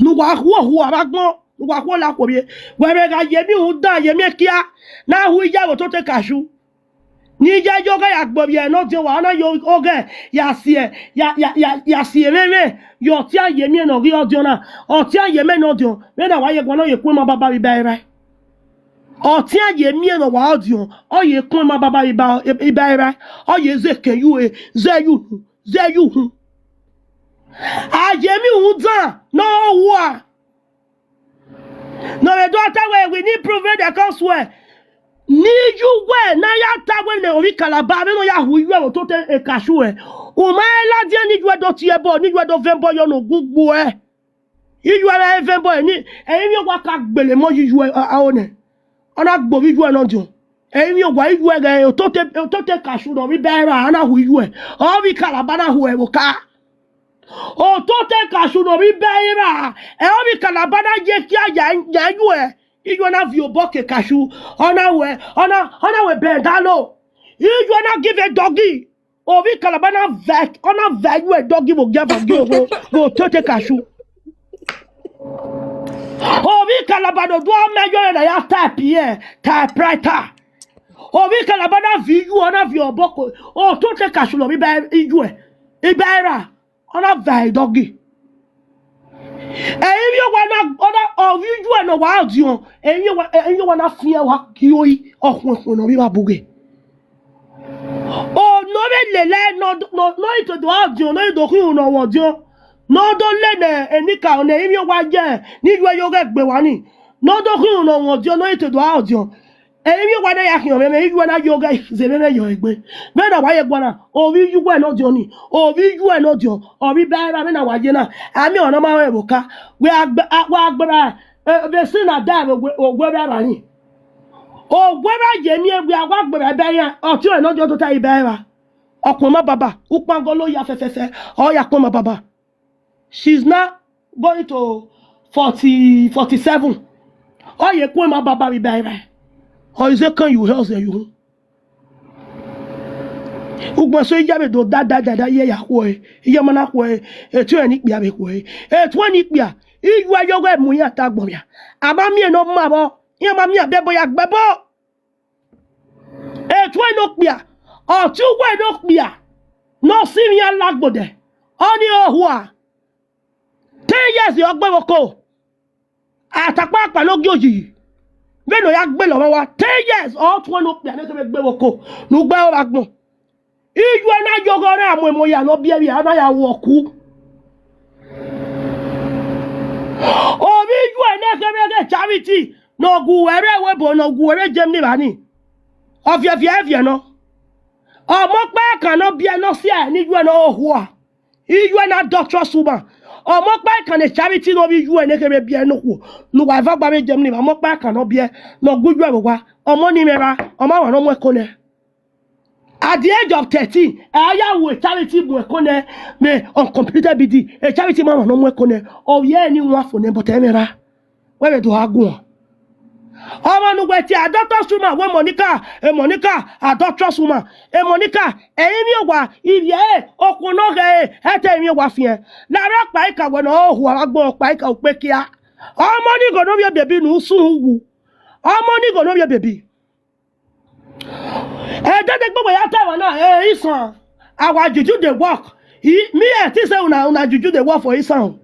Ne uwa khuo khuo vbe agbọn, ne uwa khuo la khuo vbe, wẹ vbe gha ye emwi uhunmwu dan, ye emwi ekia, ne a hu iye vbe ototọ cashew. Ne iye ye ọghẹ ya gbe ovbi ẹre ne ọdiọn, wa na ye ọghẹ ya si, ya, ya, ya, ya si emwẹmwẹ, ye ọtian ye emwi ne ọ ghi ọdiọn na, ọtian ye emwi ne ọdiọn, vbene a wa ye guan, ọ ye ku ima baba vbe iba ẹre. Ọtian ye emwi ne ọ wa ọdiọn, ọ ye ku ima baba vbe iba, iba ẹre, ọ ye zẹ ke yu, zẹ yu, zẹ yu hu. A ye emwi uhunmwu dan ne ọ hua. Ne ọ vbe do ta wẹẹ, we need proof that come swear. Ne iye uwẹ ne a ya ta wẹẹ ne ovbi Calabar vbene ọ ya hu iye vbe ototọ cashew ẹre, u ma ladian ne iye uwẹ do tie ẹbọ, ne iye uwẹ do vẹ ẹbọ yọ ne ogun gbuẹ. Iye uwẹ na vẹ ẹbọ ni, ẹrinmwi owa ka gbele emọ ye iye uwẹ aro nẹ. Ọ na gbe ovbi iye uwẹ ne ọdiọn. Ẹrinmwi owa iye uwẹ ghẹ ototọ, ototọ cashew ne ovbi iba ẹre ra, a na hu iye uwẹ. Ovbi Calabar na hu ẹre vbe oka. Ototọ cashew ne ovbi iba ẹre ra, ẹ ovbi Calabar na ye kia ya, ya iye uwẹ. Iye uwẹ na viọ obọ ke cashew, ọ na wẹ, ọ na, ọ na wẹ bẹndalo. Iye uwẹ na give a doggy. Ovbi Calabar na vẹ, ọ na vẹ iye uwẹ doggy vbe ogieva gie ogho, vbe ototọ cashew. Ovbi Calabar do do ọmọ ẹyọ na ya type ẹre, typewriter. Ovbi Calabar na viọ iye uwẹ, ọ na viọ obọ ke ototọ cashew ne ovbi iba iye uwẹ, iba ẹre ra, ọ na vẹ doggy. Ẹrinmwi owa na, ọ na, ovbi iye uwẹ ne ọ wa ọdiọn, ẹrinmwi owa, ẹrinmwi owa na fian wa gie ori, ọ khuẹnkhuẹn ne ovbi iba bughe. Ọ ne ọ vbe lele ne ọ do, ne ọ, ne ọ i to do ọdiọn, ne ọ i do khian ne ọ wa ọdiọn, ne ọ do le ne enikaro ne ẹrinmwi owa ye, ne iye uwẹ ye ọghẹ gbe wa ni, ne ọ do khian ne ọ wa ọdiọn, ne ọ i to do ọdiọn. Ẹrinmwi owa na ya khian mwẹ, mwẹ iye uwẹ na ye ọghẹ zẹ mwẹ, mwẹ yọ egbe. Vbene a wa ye guan na, ovbi iye uwẹ ne ọdiọn ni, ovbi iye uwẹ ne ọdiọn, ovbi iba ẹre ra vbene a wa ye na, a miẹn ọmwa ne ọ ma rẹn vbe oka, wẹ a gbe, a, wa gbe ra, eh, vbe sin na da vbe owe, owe vbe ara ni. Owe vbe ye miẹn wẹ a wa gbe ra iba ẹre, ọtiọnrẹn ne ọdiọn tota iba ẹre ra. Ọkpẹn ma baba, ukpangolo ya fẹfẹfẹ, ọ ya kpẹn ma baba. She's now going to forty, forty-seven. Ọ ye ku ima baba vbe iba ẹre. Ọ i zẹ kan yu hẹ ọzẹ yu. Ugbẹn so iye vbe do da da da da, iye ya khuẹ, iye ma na khuẹ, etuẹ ni ikpia vbe khuẹ. Etuẹ ni ikpia, iye uwẹ ye ọghẹ mu iran ta agbọn vbia. A ma miẹn ne ọ ma vbọ, iran ma miẹn abẹbọ ya gbe ẹbọ. Etuẹ ne okpia, ọtẹn uwẹ ne okpia, ne ọ si iran la agbodẹ, ọnii ohua. Ten years ọ gbe vbe oko. Atakpakpa ne ọ gie oyi, vbene ọ ya gbele ọmwa wa, ten years, ọ tuẹn ne okpia ne kevbe gbe vbe oko, ne ugbe ẹre vbe agbọn. Iye uwẹ na ye ọghẹ ra mu emọ ya ne ọ biẹ vbe a na ya ru ọku. Ovbi iye uwẹ ne kevbe ghe Charity, ne ọ gu uwẹ rre ẹvbo ebo, ne ọ gu uwẹ rre Germany vba ni. Ọ viẹ viẹ viẹ nọ. Ọmọ ọkpa kan ne ọ biẹ ne ọ si ẹe ne iye uwẹ ne ọ hua. Iye uwẹ na adulterous woman. Ọmọ ọkpa kan ne Charity ne ovbi iye uwẹ ne kevbe biẹ ne okhuo, ne uwa eva gba vbe Germany vba, ọmọ ọkpa kan ne ọ biẹ, ne ọ gu iye uwẹ vbe owa. Ọmọ ni mwẹ ra, ọ ma wan ne ọ mu ẹko nẹ. At the age of thirteen, a ya ru Charity mu ẹko nẹ, vbe uncompleted B D, Charity ma wan ne ọ mu ẹko nẹ, ọ vbe ni wan fo nẹ, but ẹ mwẹ ra. Wẹ vbe do gha guan. Ọmọ ne uwẹ tie adulterous woman, wẹ Monica, e Monica, adulterous woman. E Monica, ẹrinmwi owa, ivbiẹ ẹre, okhuo ne ọ ghẹ ẹre, ẹ te ẹrinmwi owa fiẹn. Larre ọkpa ika wẹ ne ọ hua vbe agbọn, ọkpa ika ukpe kia. Ọmọ ni gho ne ovbi e baby ne usun wu. Ọmọ ni gho ne ovbi e baby. Ẹdẹdẹgbe wẹ ya ta ẹmwẹ na, eh, isan, our juju dey work. I, me, I think say una, una juju dey work for isan.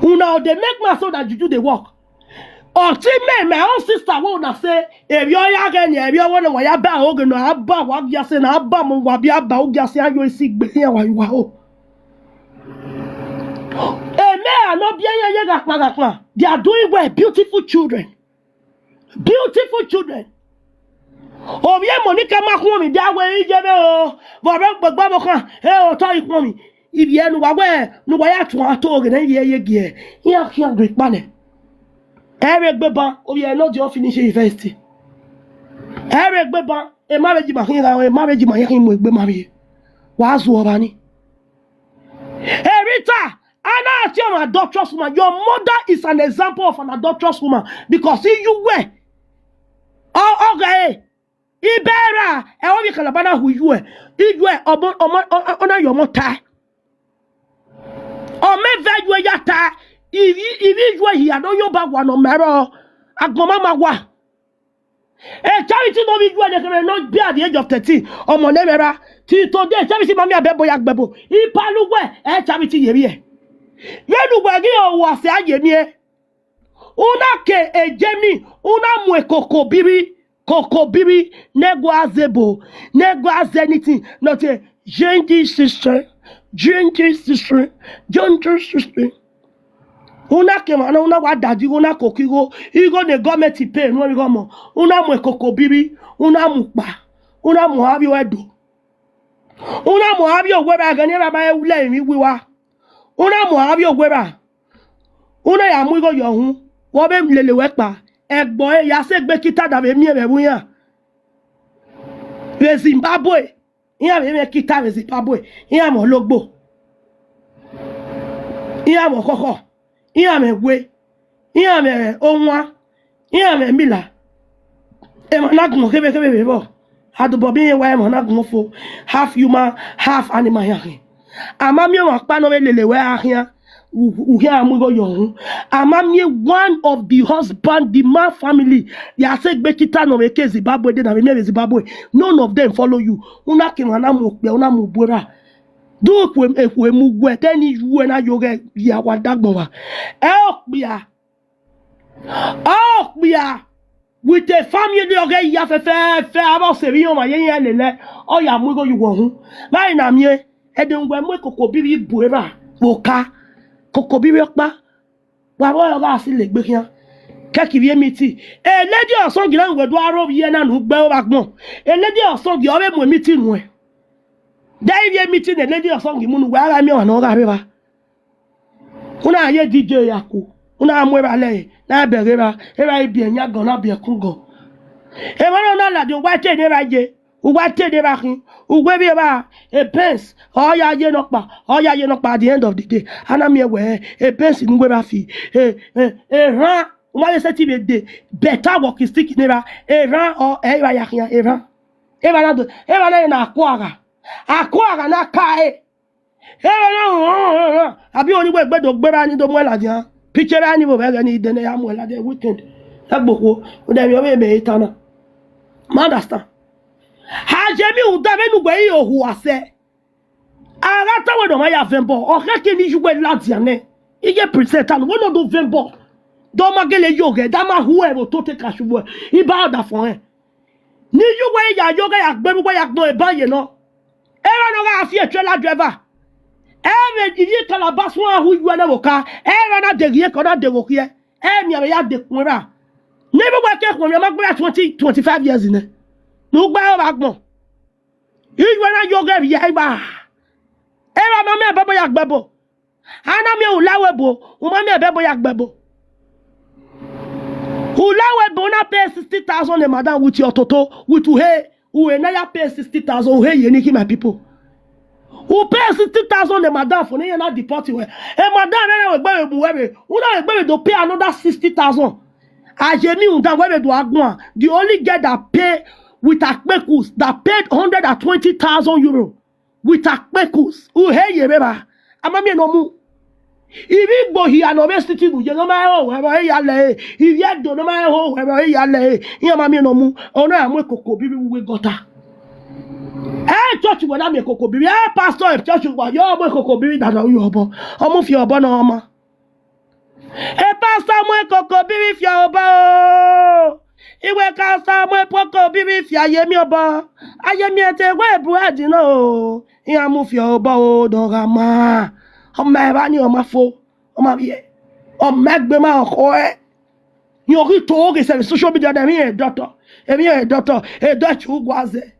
Una dey make man say una juju dey work. Ọtẹn mẹ, my own sister, wey una say, emwi ọ ya ghẹ ni, emwi ọvbọ ne wa ya ba oghe nọ, a ba wa gia sẹ na, a ba mu wa bia ba u gia sẹ, a yo isi gbe iran wa, wa ho. Emẹ a nọ biẹ iran ye ghakpa ghakpa, they are doing well, beautiful children. Beautiful children. Ovbi e Monica ma khuọnmwi dia wẹ iye vbe o, vbe ọre gbegbe ọvbokhan, e otọ i khuọnmwi. Ivbiẹ ne uwa wẹ, ne uwa ya tuan to ghe ne ivbiẹ ye gie, iran khian do ikpa nẹ. Ẹ vbe gbe ban, ovbi ẹre ne ọ diọn finish university. Ẹ vbe gbe ban, emwa vbe ji ma khin gha, emwa vbe ji ma ya khin mu egbe ma vbe. Wa zuọ ọmwa ni. Rita, a na tie ọmwa adulterous woman. Your mother is an example of an adulterous woman because iye uwẹ, ọ, ọ gha ẹre, iba ẹre ra, ẹ ovbi Calabar na hu iye uwẹ, iye uwẹ, ọmọ, ọmọ, ọ, ọ na ye ọmọ tae. Ọ mẹ vẹ yu ya ta, ivbi ivbi yu hia ne ọ yọ ba wa ne ọ mẹ rọ, agbọn ma ma wa. E charity ne ovbi yu ne kherhe ne ọ be at the age of thirteen, ọmọ ne mwẹ ra. Till today, charity ma miẹn abẹbo ya gbẹbo. Ipalu wẹ, ẹ charity ye vbiẹ. Vbene uwẹ ghi ho wa sẹ a ye miẹn. Una ke ejemi, una mu ekoko biri, koko biri, ne gua zebo, ne gua zẹ anything, not a ginger sister, ginger sister, ginger sister. Una ke emwa na, una wa dadi igho na koko igho, igho ne government pay nuẹn igho ọmọ, una mu ekoko biri, una mu kpa, una mu avbe ẹdo. Una mu avbe owe ra ẹghẹ ne erha ma lẹ emwi wiwa. Una mu avbe owe ra. Una ya mu igho yọ uhun, wẹ ọ vbe lele wẹ kpa. Ẹgbẹe ya sẹ egbe kita da vbe miẹn vbe ẹvbo iran. Vbe Zimbabwe, iran vbe mwẹ kita vbe Zimbabwe, iran mwẹ ologbo, iran mwẹ ọkhọkhọ, iran mwẹ ewe, iran mwẹ owan, iran mwẹ emila. Emwa na gbọn khevbekhevbe vbe vbọ, adobọ bi rẹn wa emwa na gbọn fo, half human, half animal iran khin. A ma miẹn ọmwa ọkpa ne ọ vbe lele wẹ a khian, u khian mu igho yọ uhun. A ma miẹn one of the husband, the man family, ya sẹ egbe kita ne ọ vbe ke Zimbabwe de na vbe miẹn vbe Zimbabwe, none of them follow you. Una ke emwa na mu okpia, una mu ubu erha. Do ekhue ekhue mu uwẹ, te ni yu ẹ na yo ghẹ ya wa dagbọn vba. Ẹ okpia, okpia with a family ọghe ya fẹfẹfẹ, avbe ọse vbe iran ọmwa ye iran lele, ọ ya mu igho ye uwẹ uhun. Vbe a na miẹn, ẹdẹ uwẹ mu ekoko biri bu erha vbe oka, koko biri ọkpa. Wa vbe ọre ọ gha si legbe khian. Kẹki ivbi emiti, eledi ọsọngi na wẹ do aro vbiẹ na ne u gbe aro vbe agbọn. Eledi ọsọngi ọ vbe mu emiti nuẹn. De ivbi emiti ne eledi ọsọngi mu ne uwẹ a gha miẹn ọmwa ne ọ gha rre evba. Una ye D J ya ku, una mu evba lẹre, na bẹghe evba, evba i biẹ yan gan, na biẹ ẹkun gan. Emwa na na ladian, uwa te ne evba ye. Uwa te ne evba khin, uwa vbe evba, e Benz, ọ ya ye nọkpa, ọ ya ye nọkpa. At the end of the day, a na miẹn wẹ e Benz ne uwa evba fi, e, e, erhan, u ma vbe sẹtin vbe de better walking stick ne evba, erhan, ọ, ẹ i vba ya khian, erhan. Evba na do, evba na na akua gha, akua gha na ka ẹre. Evba na, abi oni wẹ egbe do gbe evba ni do muẹn ladian. Picture evba ni vbe ẹghẹ ni de ne ya muẹn ladian weekend. Ẹgbokhuo, u de emwi ọvbehe mẹ i ta na. Ma understand. A ye emwi rhunmwuda vbene uwẹ i re ohu asẹ. A gha ta wẹ ne ọ ma ya vẹ obọ, ọ khẹke ne iye uwẹ ladian nẹ. Iye presenter ne uwẹ ne ọ do vẹ obọ. De ọ ma gele yo ghẹ, de a ma hu ẹre vbe otọ te ka shubu ẹre, I ba ọdafẹn ọnrẹn. Ne iye uwẹ ya yo ghẹ ya gbe vbe uwẹ ya gbẹn eba ye nọ. Erha ne ọ gha fi trailer driver. Ẹ vbe ivbi Calabar sunu a hu iye uwẹ nọ vbe oka, erha na deghiẹ ke ọ na deghe okhiẹ. Ẹ miẹn vbe ya dekun erha. Ne vbe uwẹ ke khuọnmwi, ọ ma gbe ra twenty, twenty-five years nẹ. Ne u gbe aro vbe agbọn. Iye uwẹ na yo ghẹ vbe ya igba. Erha ma miẹn ẹbẹbo ya gbẹbo. A na miẹn ulawe ebo, u ma miẹn ẹbẹbo ya gbẹbo. Ulawe ebo na pay sixty thousand ne madam with your toto, with uhe, uhe na ya pay sixty thousand, uhe ye ni khin, my people. U pay sixty thousand ne madam fo ne iran na deport wẹ. E madam rẹ wẹ egbe vbe mu wẹ vbe, u na vbe egbe vbe do pay another sixty thousand. A ye emwi rhunmwuda wẹ vbe do a guan. The only girl that pay with akpekus, that paid hundred and twenty thousand euro. With akpekus, uhe ye vbe evba, a ma miẹn ne ọ mu. Ivbi igbo hia ne ọ vbe city ne u ye ne ọ ma ho wẹ vbe ọ ya lẹ ẹre, ivbi Ẹdo ne ọ ma ho wẹ vbe ọ ya lẹ ẹre, iran ma miẹn ne ọ mu, ọ na ya mu ekoko biri vbe uwu gọta. Ẹ church wẹ na miẹn ekoko biri, ẹ pastor ẹ church wa yọ mu ekoko biri dada u ye obọ, ọ mu fi obọ ne ọ ma. E pastor mu ekoko biri fi obọ o. Iwẹ ka sa mu ekoko biri fi a ye miẹn obọ. A ye miẹn te wẹ bread nọ o. Iran mu fi obọ o, dọ gha ma. Ọ ma evba ni, ọ ma fo, ọ ma vbiẹ. Ọ ma egbe ma khọe. Iran ghi to ghe sẹ vbe social media na, emwi iran doctor, emwi iran doctor, e doctor u gua zẹ.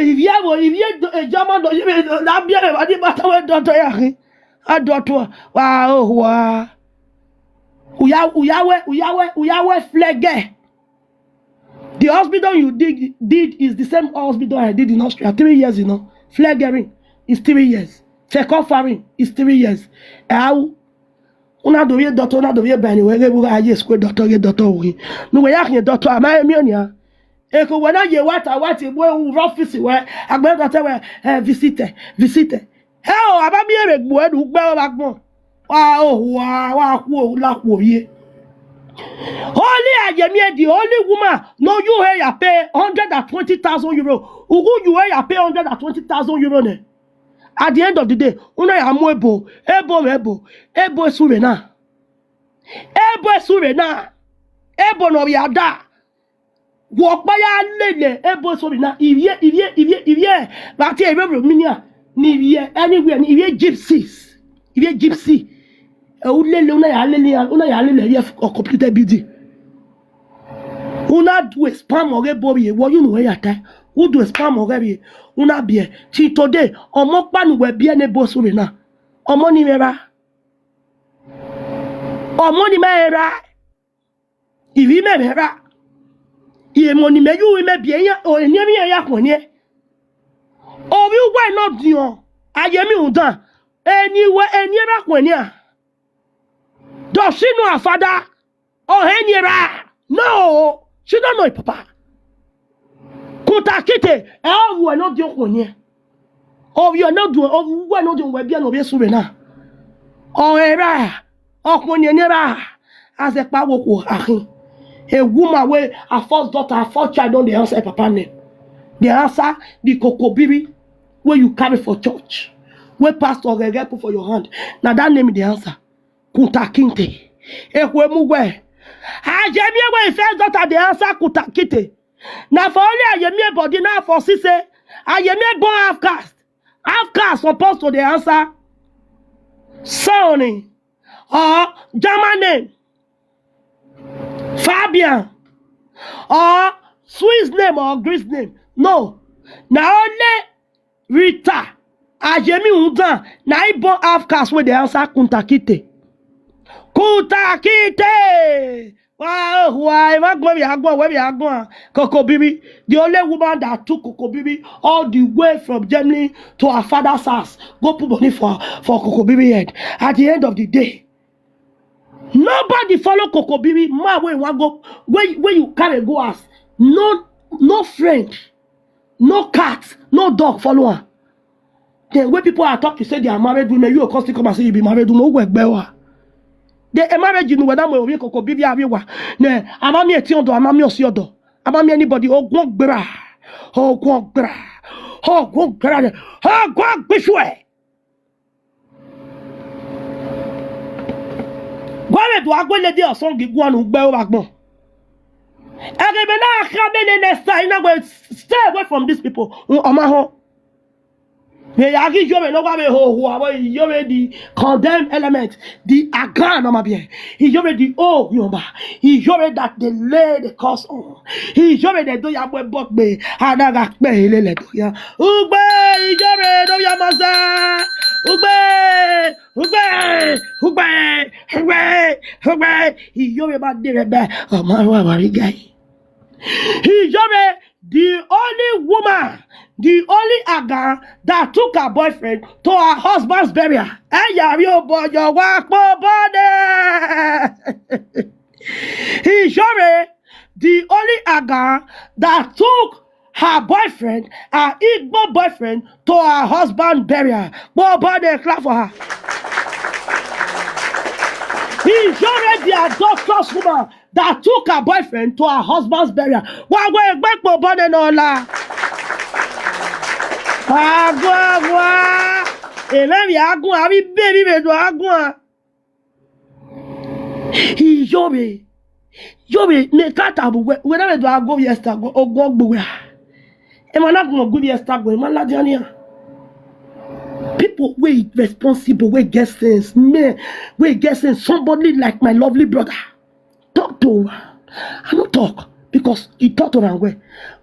Ivbi ẹvbo, ivbi e German nọ ye vbe na biẹ vbe evba ni ma ta wẹ doctor ya khin. A doctor, wa ohua. U ya, u ya wẹ, u ya wẹ, u ya wẹ flẹgẹ. The hospital you did, did is the same hospital I did in Austria three years, you know. Flagering is three years. Fekofering is three years. Au. Una do vbe doctor, una do vbe ba ni wẹ ghe vbe u gha ye school doctor, ye doctor ughi. Ne uwẹ ya khian doctor, a ma miẹn ọnian. Eke uwẹ na ye wa ta, wa te mu u rre office wẹ, a gbẹn doctor wẹ, eh, visite, visite. Hẹ o, a ma miẹn vbe gbe uẹ ne u gbe ẹre vbe agbọn. Wa ohua, wa khuo la khuo vbiẹ. Only Ayemi, the only woman ne uyu he ya pay hundred and twenty thousand euro. Ughẹ uyu he ya pay hundred and twenty thousand euro nẹ. At the end of the day, u na ya mu ebo, ebo mwẹ ebo, ebo esu vbe na. Ebo esu vbe na. Ebo ne ọ vbe a da. Wẹ ọkpa ya lele ebo esu vbe na, ivie, ivie, ivie, ivie, vbe a tie ivie vbe minia, ne ivie, anywhere, ne ivie gypsies, ivie gypsy. Ẹ, u lele, u na ya lele iran, u na ya lele ivie ọ computer building. U na do spam ọghe ebo vbiẹ, wẹ ọyunnu wẹ ya tae, u do spam ọghe vbiẹ, u na biẹ. Till today, ọmọ ọkpa ne uwẹ biẹ ne ebo esu vbe na, ọmọ ni mwẹ ra. Ọmọ ni mwẹ ra. Ivbi mẹ mwẹ ra. Emọ ne imẹ ye uwu imẹ biẹ iran, o, eni emwi iran ya khuẹnniẹn. Ovbi uwẹ ne ọ diọn, Ayemi rhunmwuda, eni wẹ, eni erha khuẹnniẹn. Does she know her father? Ọ hẹn eni erha? No, she don't know her papa. Kunta Kinte, ẹ, ọ vbuẹ ne ọ diọn khuẹnniẹn. Ovbi uwẹ ne ọ diọn, ovbi uwẹ ne ọ diọn, wẹ biẹ ne ovbi esu vbe na. Ọ rẹn erha, ọ khuẹnniẹn ne erha, a zẹ kpa wo okhuo a khin. A woman wey her first daughter, her first child don dey answer her papa name. Dey answer the kokobiri wey you carry for church, wey pastor ghẹghẹ put for your hand. Na that name dey answer. Kunta Kinte. Ekhue mu wẹ. Ayemi wey first daughter dey answer Kunta Kinte. Na for only Ayemi body na for see say Ayemi born half caste. Half caste suppose to dey answer Sonny or German name, Fabian, or Swiss name or Greece name. No. Na only Rita Ayemi rhunmwuda, na I born half caste wey dey answer Kunta Kinte. Kunta Kinte! Wa ohua, emwa agbọn vbe agbọn, wẹ vbe agbọn, Kokobiri. The only woman that took Kokobiri all the way from Germany to her father's house, go put money for, for Kokobiri head. At the end of the day, nobody follow Kokobiri, man wey wan go, wey, wey you carry go house. No, no friend, no cat, no dog follow am. Then when people are talking, say they are married women, you go come still come and say you be married woman. Uwẹ gbe wa. The, a marriage ne uwẹ na mu ovbi Kokobiri avbe wa. Ne, a ma miẹn etiọndọ, a ma miẹn ọsiọdọ, a ma miẹn anybody. Oguọn gbera, oguọn gbera, oguọn gbera, oguọn gbisuẹ. Wa vbe do a gbe lady or son gi guan ne u gbe ẹre vbe agbọn. Ẹghẹ mẹ na khama nene next time, I na wẹ stay away from these people. Ọ ma họn. Vbe ya ghi Iyore ne ọ wa vbe hoho avbe Iyore the condemn element, the agan ọ ma biẹ. Iyore the o yọnba. Iyore that they lay the curse on. Iyore ne do ya mu ẹbọ gbe, a na gha kpẹ lele do ya. Ugbe, Iyore ne ovbi Amaza. Ugbe, ugbe, ugbe, ugbe, ugbe. Iyore ma de rẹ bẹ, ọ ma ru avbe gẹ. Iyore, the only woman, the only agan that took her boyfriend to her husband's burial. Ẹ ya vbe obọ yọ wa kpo obọ nẹ. Iyore, the only agan that took her boyfriend, her Igbo boyfriend, to her husband burial. Kpo obọ nẹ, clap for her. Iyore, the adulterous woman that took her boyfriend to her husband's burial. Wa wẹ egbe kpo obọ nẹ ne ọ la. Aguan, aguan. Emẹ vbe aguan, avbe ibe vbe do aguan. Iyore, Iyore, ne ka ta bu wẹ, wẹ na vbe do a go vbe Esther, go, go gbe wẹ. Emwa na gun gu vbe Esther, go, emwa ladian nian. People wey responsible, wey get sense, men wey get sense, somebody like my lovely brother. Talk to her. I no talk because he talk to her well.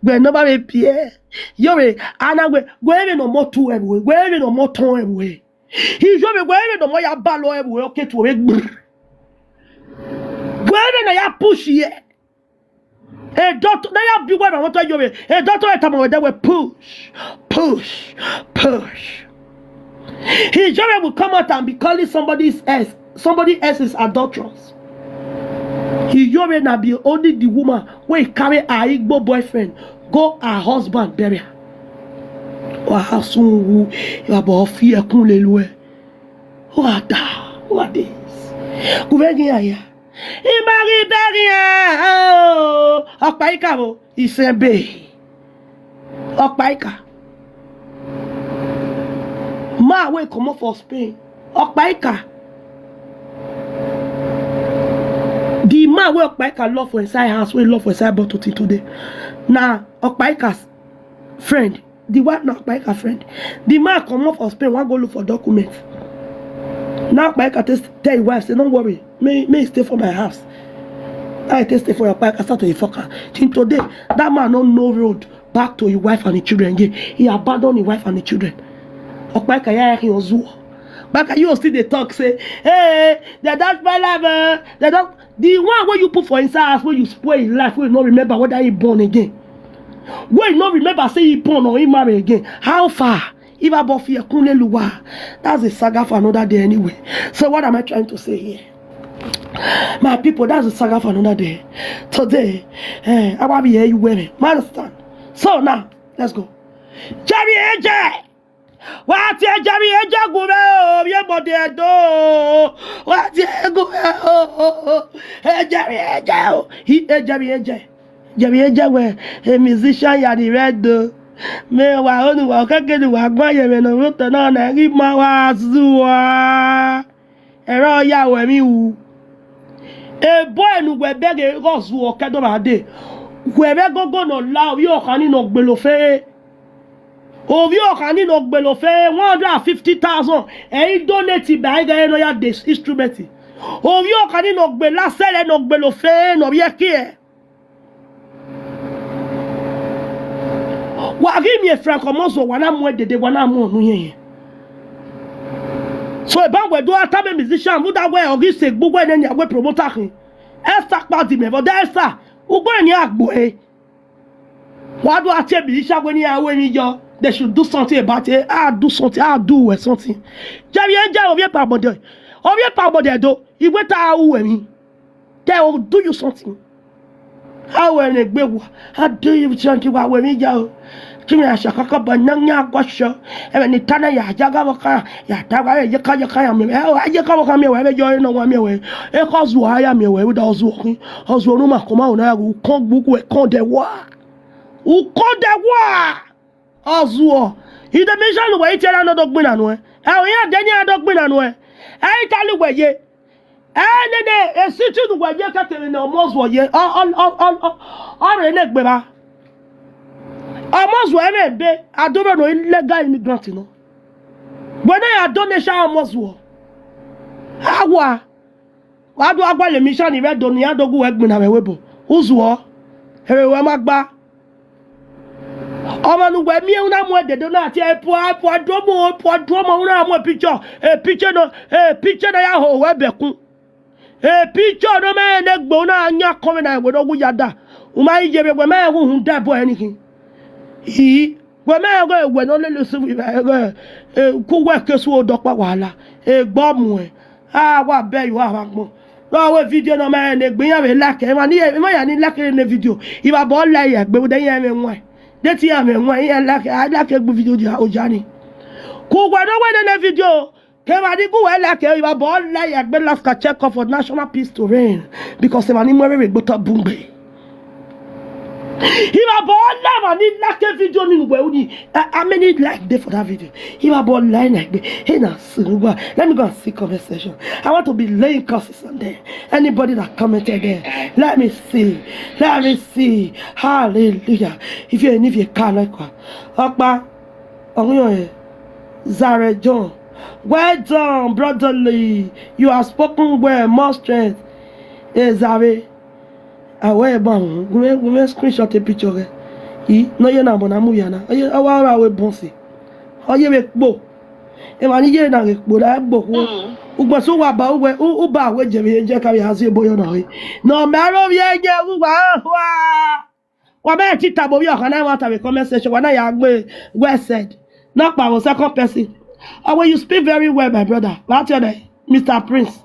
Wẹ ne ọ ba vbe biẹ. Iyore, a na wẹ, wẹ vbe ne ọ mọ tu ẹvbo, wẹ vbe ne ọ mọ tọn ẹvbo. Iyore, wẹ vbe ne ọ mọ ya balọ ẹvbo, ọ ke tuẹ vbe gbr. Wẹ vbe ne ya push ye. A doctor, ne ya bi wẹ na mọtọ Iyore. A doctor tama wẹ that way, push, push, push. Iyore will come out and be calling somebody's ex, somebody else's adulteress. Iyore na be only the woman wey carry her Igbo boyfriend go her husband burial. Wa sun wu, evba bọ fi ẹkun lele uẹ. Wa da, wa de. Gu vbe ghi ya. I ma ghi bẹghe iran, oh, Ọkpaika vbo, isẹn be. Ọkpaika. Man wey comot for Spain. Ọkpaika. The man wey Ọkpaika lock for inside house, wey lock for inside bottle till today. Na Ọkpaika's friend. The wife na Ọkpaika friend. The man comot for Spain, wan go look for document. Na Ọkpaika tell his wife say, "No worry, may, may he stay for my house." Now he take stay for Ọkpaika, start to dey fuck am. Till today, that man no know road back to his wife and his children again. He abandon his wife and his children. Ọkpaika, ya khin ozuọ. Ọkpaika, you still dey talk say, "Hey, they don't spoil am, eh, they don't." The one wey you put for inside house, wey you spoil his life, wey you no remember whether he born again. Wey you no remember say he born or he marry again. How far? Evba bọ fi ẹkun lele uwa. That's a saga for another day anyway. So what am I trying to say here? My people, that's a saga for another day. Today, eh, I want to hear you women. Man understand? So now, let's go. Jerry A J! Wa tie Jerry A J gu vbe o, ovbi Ẹmọdẹ Ẹdo. Wa tie gu vbe o, Jerry A J o. Hi, Jerry A J. Jerry A J wẹ, e musician ya ni rre Ẹdo. Mẹ wa ho ne uwa, ọ kẹkẹ ne uwa guan ye ẹmwẹ ne ọ rre otọ na, na ghi ma wa zuọ. Ẹre ọ ya ru emwi ru. Ebo ẹre ne uwẹ bẹghe ghe ọ zuọ kẹ do vba dee. Wẹ vbe ẹgogo ne ọ la, ovbi ọkhan ni ne ọ gbele ofẹn. Ovbi ọkhan ni ne ọ gbele ofẹn, one hundred and fifty thousand, ẹ i donate ba ighẹ ne ọ ya de instrument. Ovbi ọkhan ni ne ọ gbele asẹrẹ ne ọ gbele ofẹn ne ọ vbiẹ khiẹ. Wa ghi miẹn Frank Ọmọzuọ, wa na mu ẹn dede, wa na mu ọnu yẹnyẹn. So, eba wẹ do a tama musician, rhunmwuda wẹ ọ ghi sẹ egbe uwẹ nẹ nian wẹ promoter khin. Esther kpa di mẹ vbe ọdẹ Esther, ugbẹn nian gbe ẹre. Wa do a tie musician wẹ ne iran ru emwi yọ, they should do something about it. A do something, a do uwẹ something. Jerry A J, ovbi Epa Agbọndẹ, ovbi Epa Agbọndẹ Ẹdo, I wẹ te a ru uwẹ emwi. They will do you something. A ru ẹmwẹ ne egbe wa, a do you something, wa ru emwi ya o. Te imẹ ya shaka kọbọ na yan guọshọ. Ẹmwẹ ne I ta na ya ya gha vbe ọkhan, ya ta gha vbe yeka yeka ya miẹn wẹ. Ẹ, a yeka vbe ọkhan miẹn wẹ, vbe yọ ẹre ne ọ wa miẹn wẹ. Ekhọe Ọzuọ a ya miẹn wẹ, rhunmwuda Ọzuọ khin, Ọzuọ ne u ma kọma, ọ na ya ghe ukọn gbe uwu ẹkọn dẹ wa. Ukọn dẹ wa. Ọzuọ. Idẹmishọn ne uwẹ i tie na ne ọ do gbinna nuẹn. Ẹ, ọ iran dẹ ne iran do gbinna nuẹn. Ẹ i tali uwẹ ye. Ẹ nene, e city ne uwẹ ye kẹkẹ vbene Ọmọzuọ ye, ọ, ọ, ọ, ọ, ọ, ọ rre ne egbe evba. Ọmọzuọ ẹmwẹ ebe, a do rre ne illegal immigrant nọ. Wẹ ne ya do ne sha Ọmọzuọ. A wa. Wa do a gualọ mission ni vbe Ẹdo ne iran do gu wẹ gbinna vbe ẹvbo ebo. Uzuọ. Ẹvbo wẹ ma gba. Ọmwa ne uwẹ miẹn, u na mu ẹdẹdẹ, u na tie, "Epuọ, epuọ, duọmọ, epuọ, duọmọ," u na mu picture, e picture nọ, e picture nọ ya ho wẹ bẹkun. E picture nọ ma rẹn ne egbe, u na yan akọnmwẹ na wẹ ne ọ wu ya da. U ma i ye vbe wẹ ma rẹn uhunmwu da ẹbọ ẹre ni khin. Ii, wẹ ma rẹn ọghe wẹ ne ọ lele usu vbe evbare, ọghe, e, ku wẹ ke su odọ ọkpa wahala. Egbe ọ muẹn. A wa bẹ ye uwa vbe agbọn. Rọ wẹ video nọ ma rẹn ne egbe, iran vbe like, emwa ni, emwa ya ni like ne video, ivba bọ like ya egbe, vbe odẹ iran mwẹ wan. De te iran mwẹ wan, iran like, a like egbe video dia oja ni. Ku wẹ ne ọ wẹ nene video, ke emwa ni gu wẹ like, ivba bọ like ya egbe, life can check up for national peace to reign. Because emwa ni mu ẹre vbe egbe otọ bun gbe. Ivba bọ like, emwa ni like video ni ne uwẹ ru ni. Uh, how many like dey for that video? Ivba bọ like na egbe. Hey, na see, let me go and see comment section. I want to be laying curses on them. Anybody that commented there, let me see. Let me see. Hallelujah. If you, if you can't like one, Ọkpa, Ọghuiyan, Zare John. Well done, brotherly. You have spoken well. More strength. Ezare. Awẹ ban gun mẹ, gun mẹ screenshot e picture ghẹ. I, ne ọ ye na mọ na mu ya na. Ọ ye, ọ wa ra wẹ bọnsi. Ọ ye vbe kpo. Emwa ni ye na ghe kpo, na ghe gbo khuo. Mm. Ugbẹn sẹ uwa ba uwẹ, u, u ba wẹ jẹ vbe ye jẹ ka vbe ha zẹ ebo yọ na re. Ne ọ ma aro vbe ye jẹ uwa hua. Wa ma te tama ovbi ọkhan na ẹmwata vbe comment section, wa na ya gbe well said. Nọkpa vbe second person. Ọ wẹ, you speak very well, my brother. Vbe a tie ọnẹ, Mister Prince.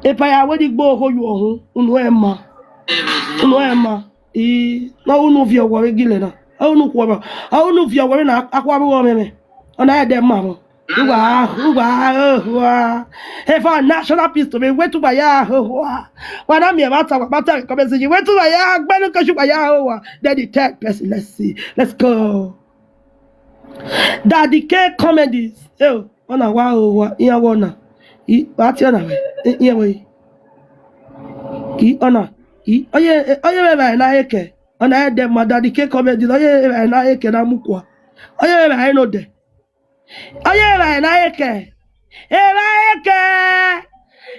Epa ya wẹ ni gbe oho yu ọhun, unu ẹn ma. Unu ẹn ma. I, ne unu viọ wọ vbe gilẹ na. Ọ unu khuọmọ, ọ unu viọ wẹ na akhuamwu ọmwẹmwẹ. Ọna ẹdẹ ma vbọ. Uwa, uwa, owa. Efa national pistol, me wetu ba ya owa. Wa na miẹn vbe ta, wa ta comment section. Wetu ba ya, gbẹnu kesu ba ya owa. Then the third person, let's see. Let's go. Daddy K comedies. Yo, ọna wa owa, iyan wọ na. I, wa tie ọna wẹ. I, iyan wẹ. I, ọna. I, oye, oye vbe evbare na ye kẹ. Ọna ẹdẹ ma Daddy K comedies. Oye vbe evbare na ye kẹ na mu kua. Oye vbe evbare no dẹ. Oye evbare na ye kẹ. Evbare kẹ.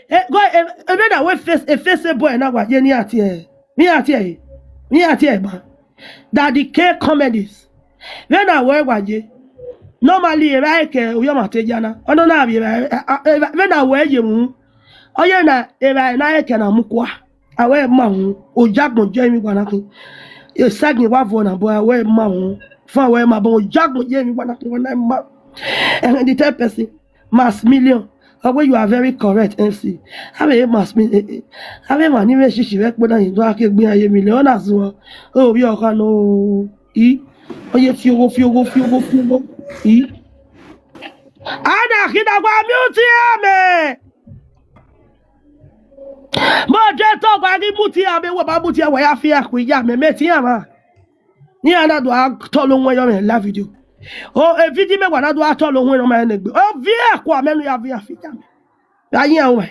E, go, e, e, me na we face, e face boy na wa ye ni a tie. Mi a tie. Mi a tie ma. Daddy K comedies. Vbene a wẹ wa ye, normally, evbare kẹ uyọmwa te ya na, ọ nọ na vbe evbare, a, a, evba-, vbene a wẹ ye mu, ọ ye na evbare na rẹn kẹ na mu kua, a wẹ ma mu, oyagbọn jẹ emwi wa na khin, esẹgin wa vuọ na, bọ a wẹ ma mu, fan wẹ ma, bọ oyagbọn jẹ emwi wa na khin, wẹ na ma. Ẹhẹn, the third person. Max Million, ọ wẹ you are very correct, M C. Avbe Max Million, avbe emwa ni vbe shishi vbe ẹkpo na, do a ke gbe iran ye million, ọ na zuọ, ovbi ọkhan nọ, i, ọ ye fiogho, fiogho, fiogho, fiogho, i. A na khin na wa mute iran mẹ. Mo de to gba ghi mute iran mẹ, wẹ ma mute iran, wẹ ya fi iran ku iya mẹ, mẹ te iran mwa. Iran na do a tọlọ owẹn yọ mwẹ live video. O, e video mẹ wa na do a tọlọ owẹn nọ ma rẹn egbe. O, viẹ kua mẹ nu ya viẹ afi ya mẹ. Gha yi iran ru mwẹ,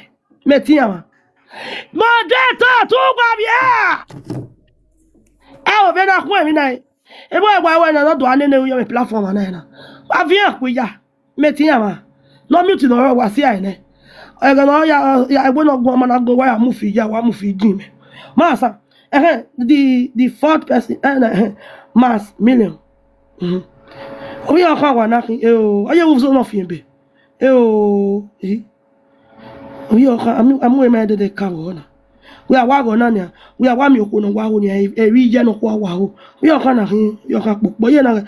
mẹ te iran mwa. Mo de to tu gba vbiẹ. Ẹ o, vbe na khuẹn emwi na. Ebo ẹwa ẹwa na do a nene ru yọ mwẹ platform na na. Wa viẹ ku iya. Mẹ te iran mwa. Ne ọ mute ne ọ rre, wa si ẹre nẹ. Ẹghẹ ne ọ ya, ya, ẹgbẹe ne ọ guan ma na guan, wa ya mu fi ya, wa mu fi jin mẹ. Ma sa, ẹhẹn, the, the fourth person, ẹhẹn, ẹhẹn, Max Million. Mhm. Ovbi ọkhan wa na khin, eo, ọ ye vbe uzo nọ fian ebe. Eo, eh. Ovbi ọkhan, a mu, a mu emwa dede ka vbe ọna. Wẹ a wa ghe ọna nian, wẹ a wa miẹn okhuo ne ọ wa ho nian, ẹ, ẹ vbe iye ne okhuo a wa ho. Ovbi ọkhan na khin, ovbi ọkhan kpokpo, ọ ye na ghẹ,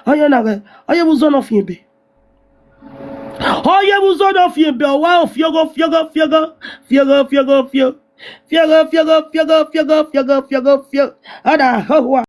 ọ ye na ghẹ, ọ ye vbe uzo nọ fian ebe. Ọ ye vbe uzo nọ fian ebe, ọ wa fiogho, fiogho, fiogho, fiogho, fiogho, fio. Fiogho, fiogho, fiogho, fiogho, fiogho, fiogho, fio. Ọ na hoho a.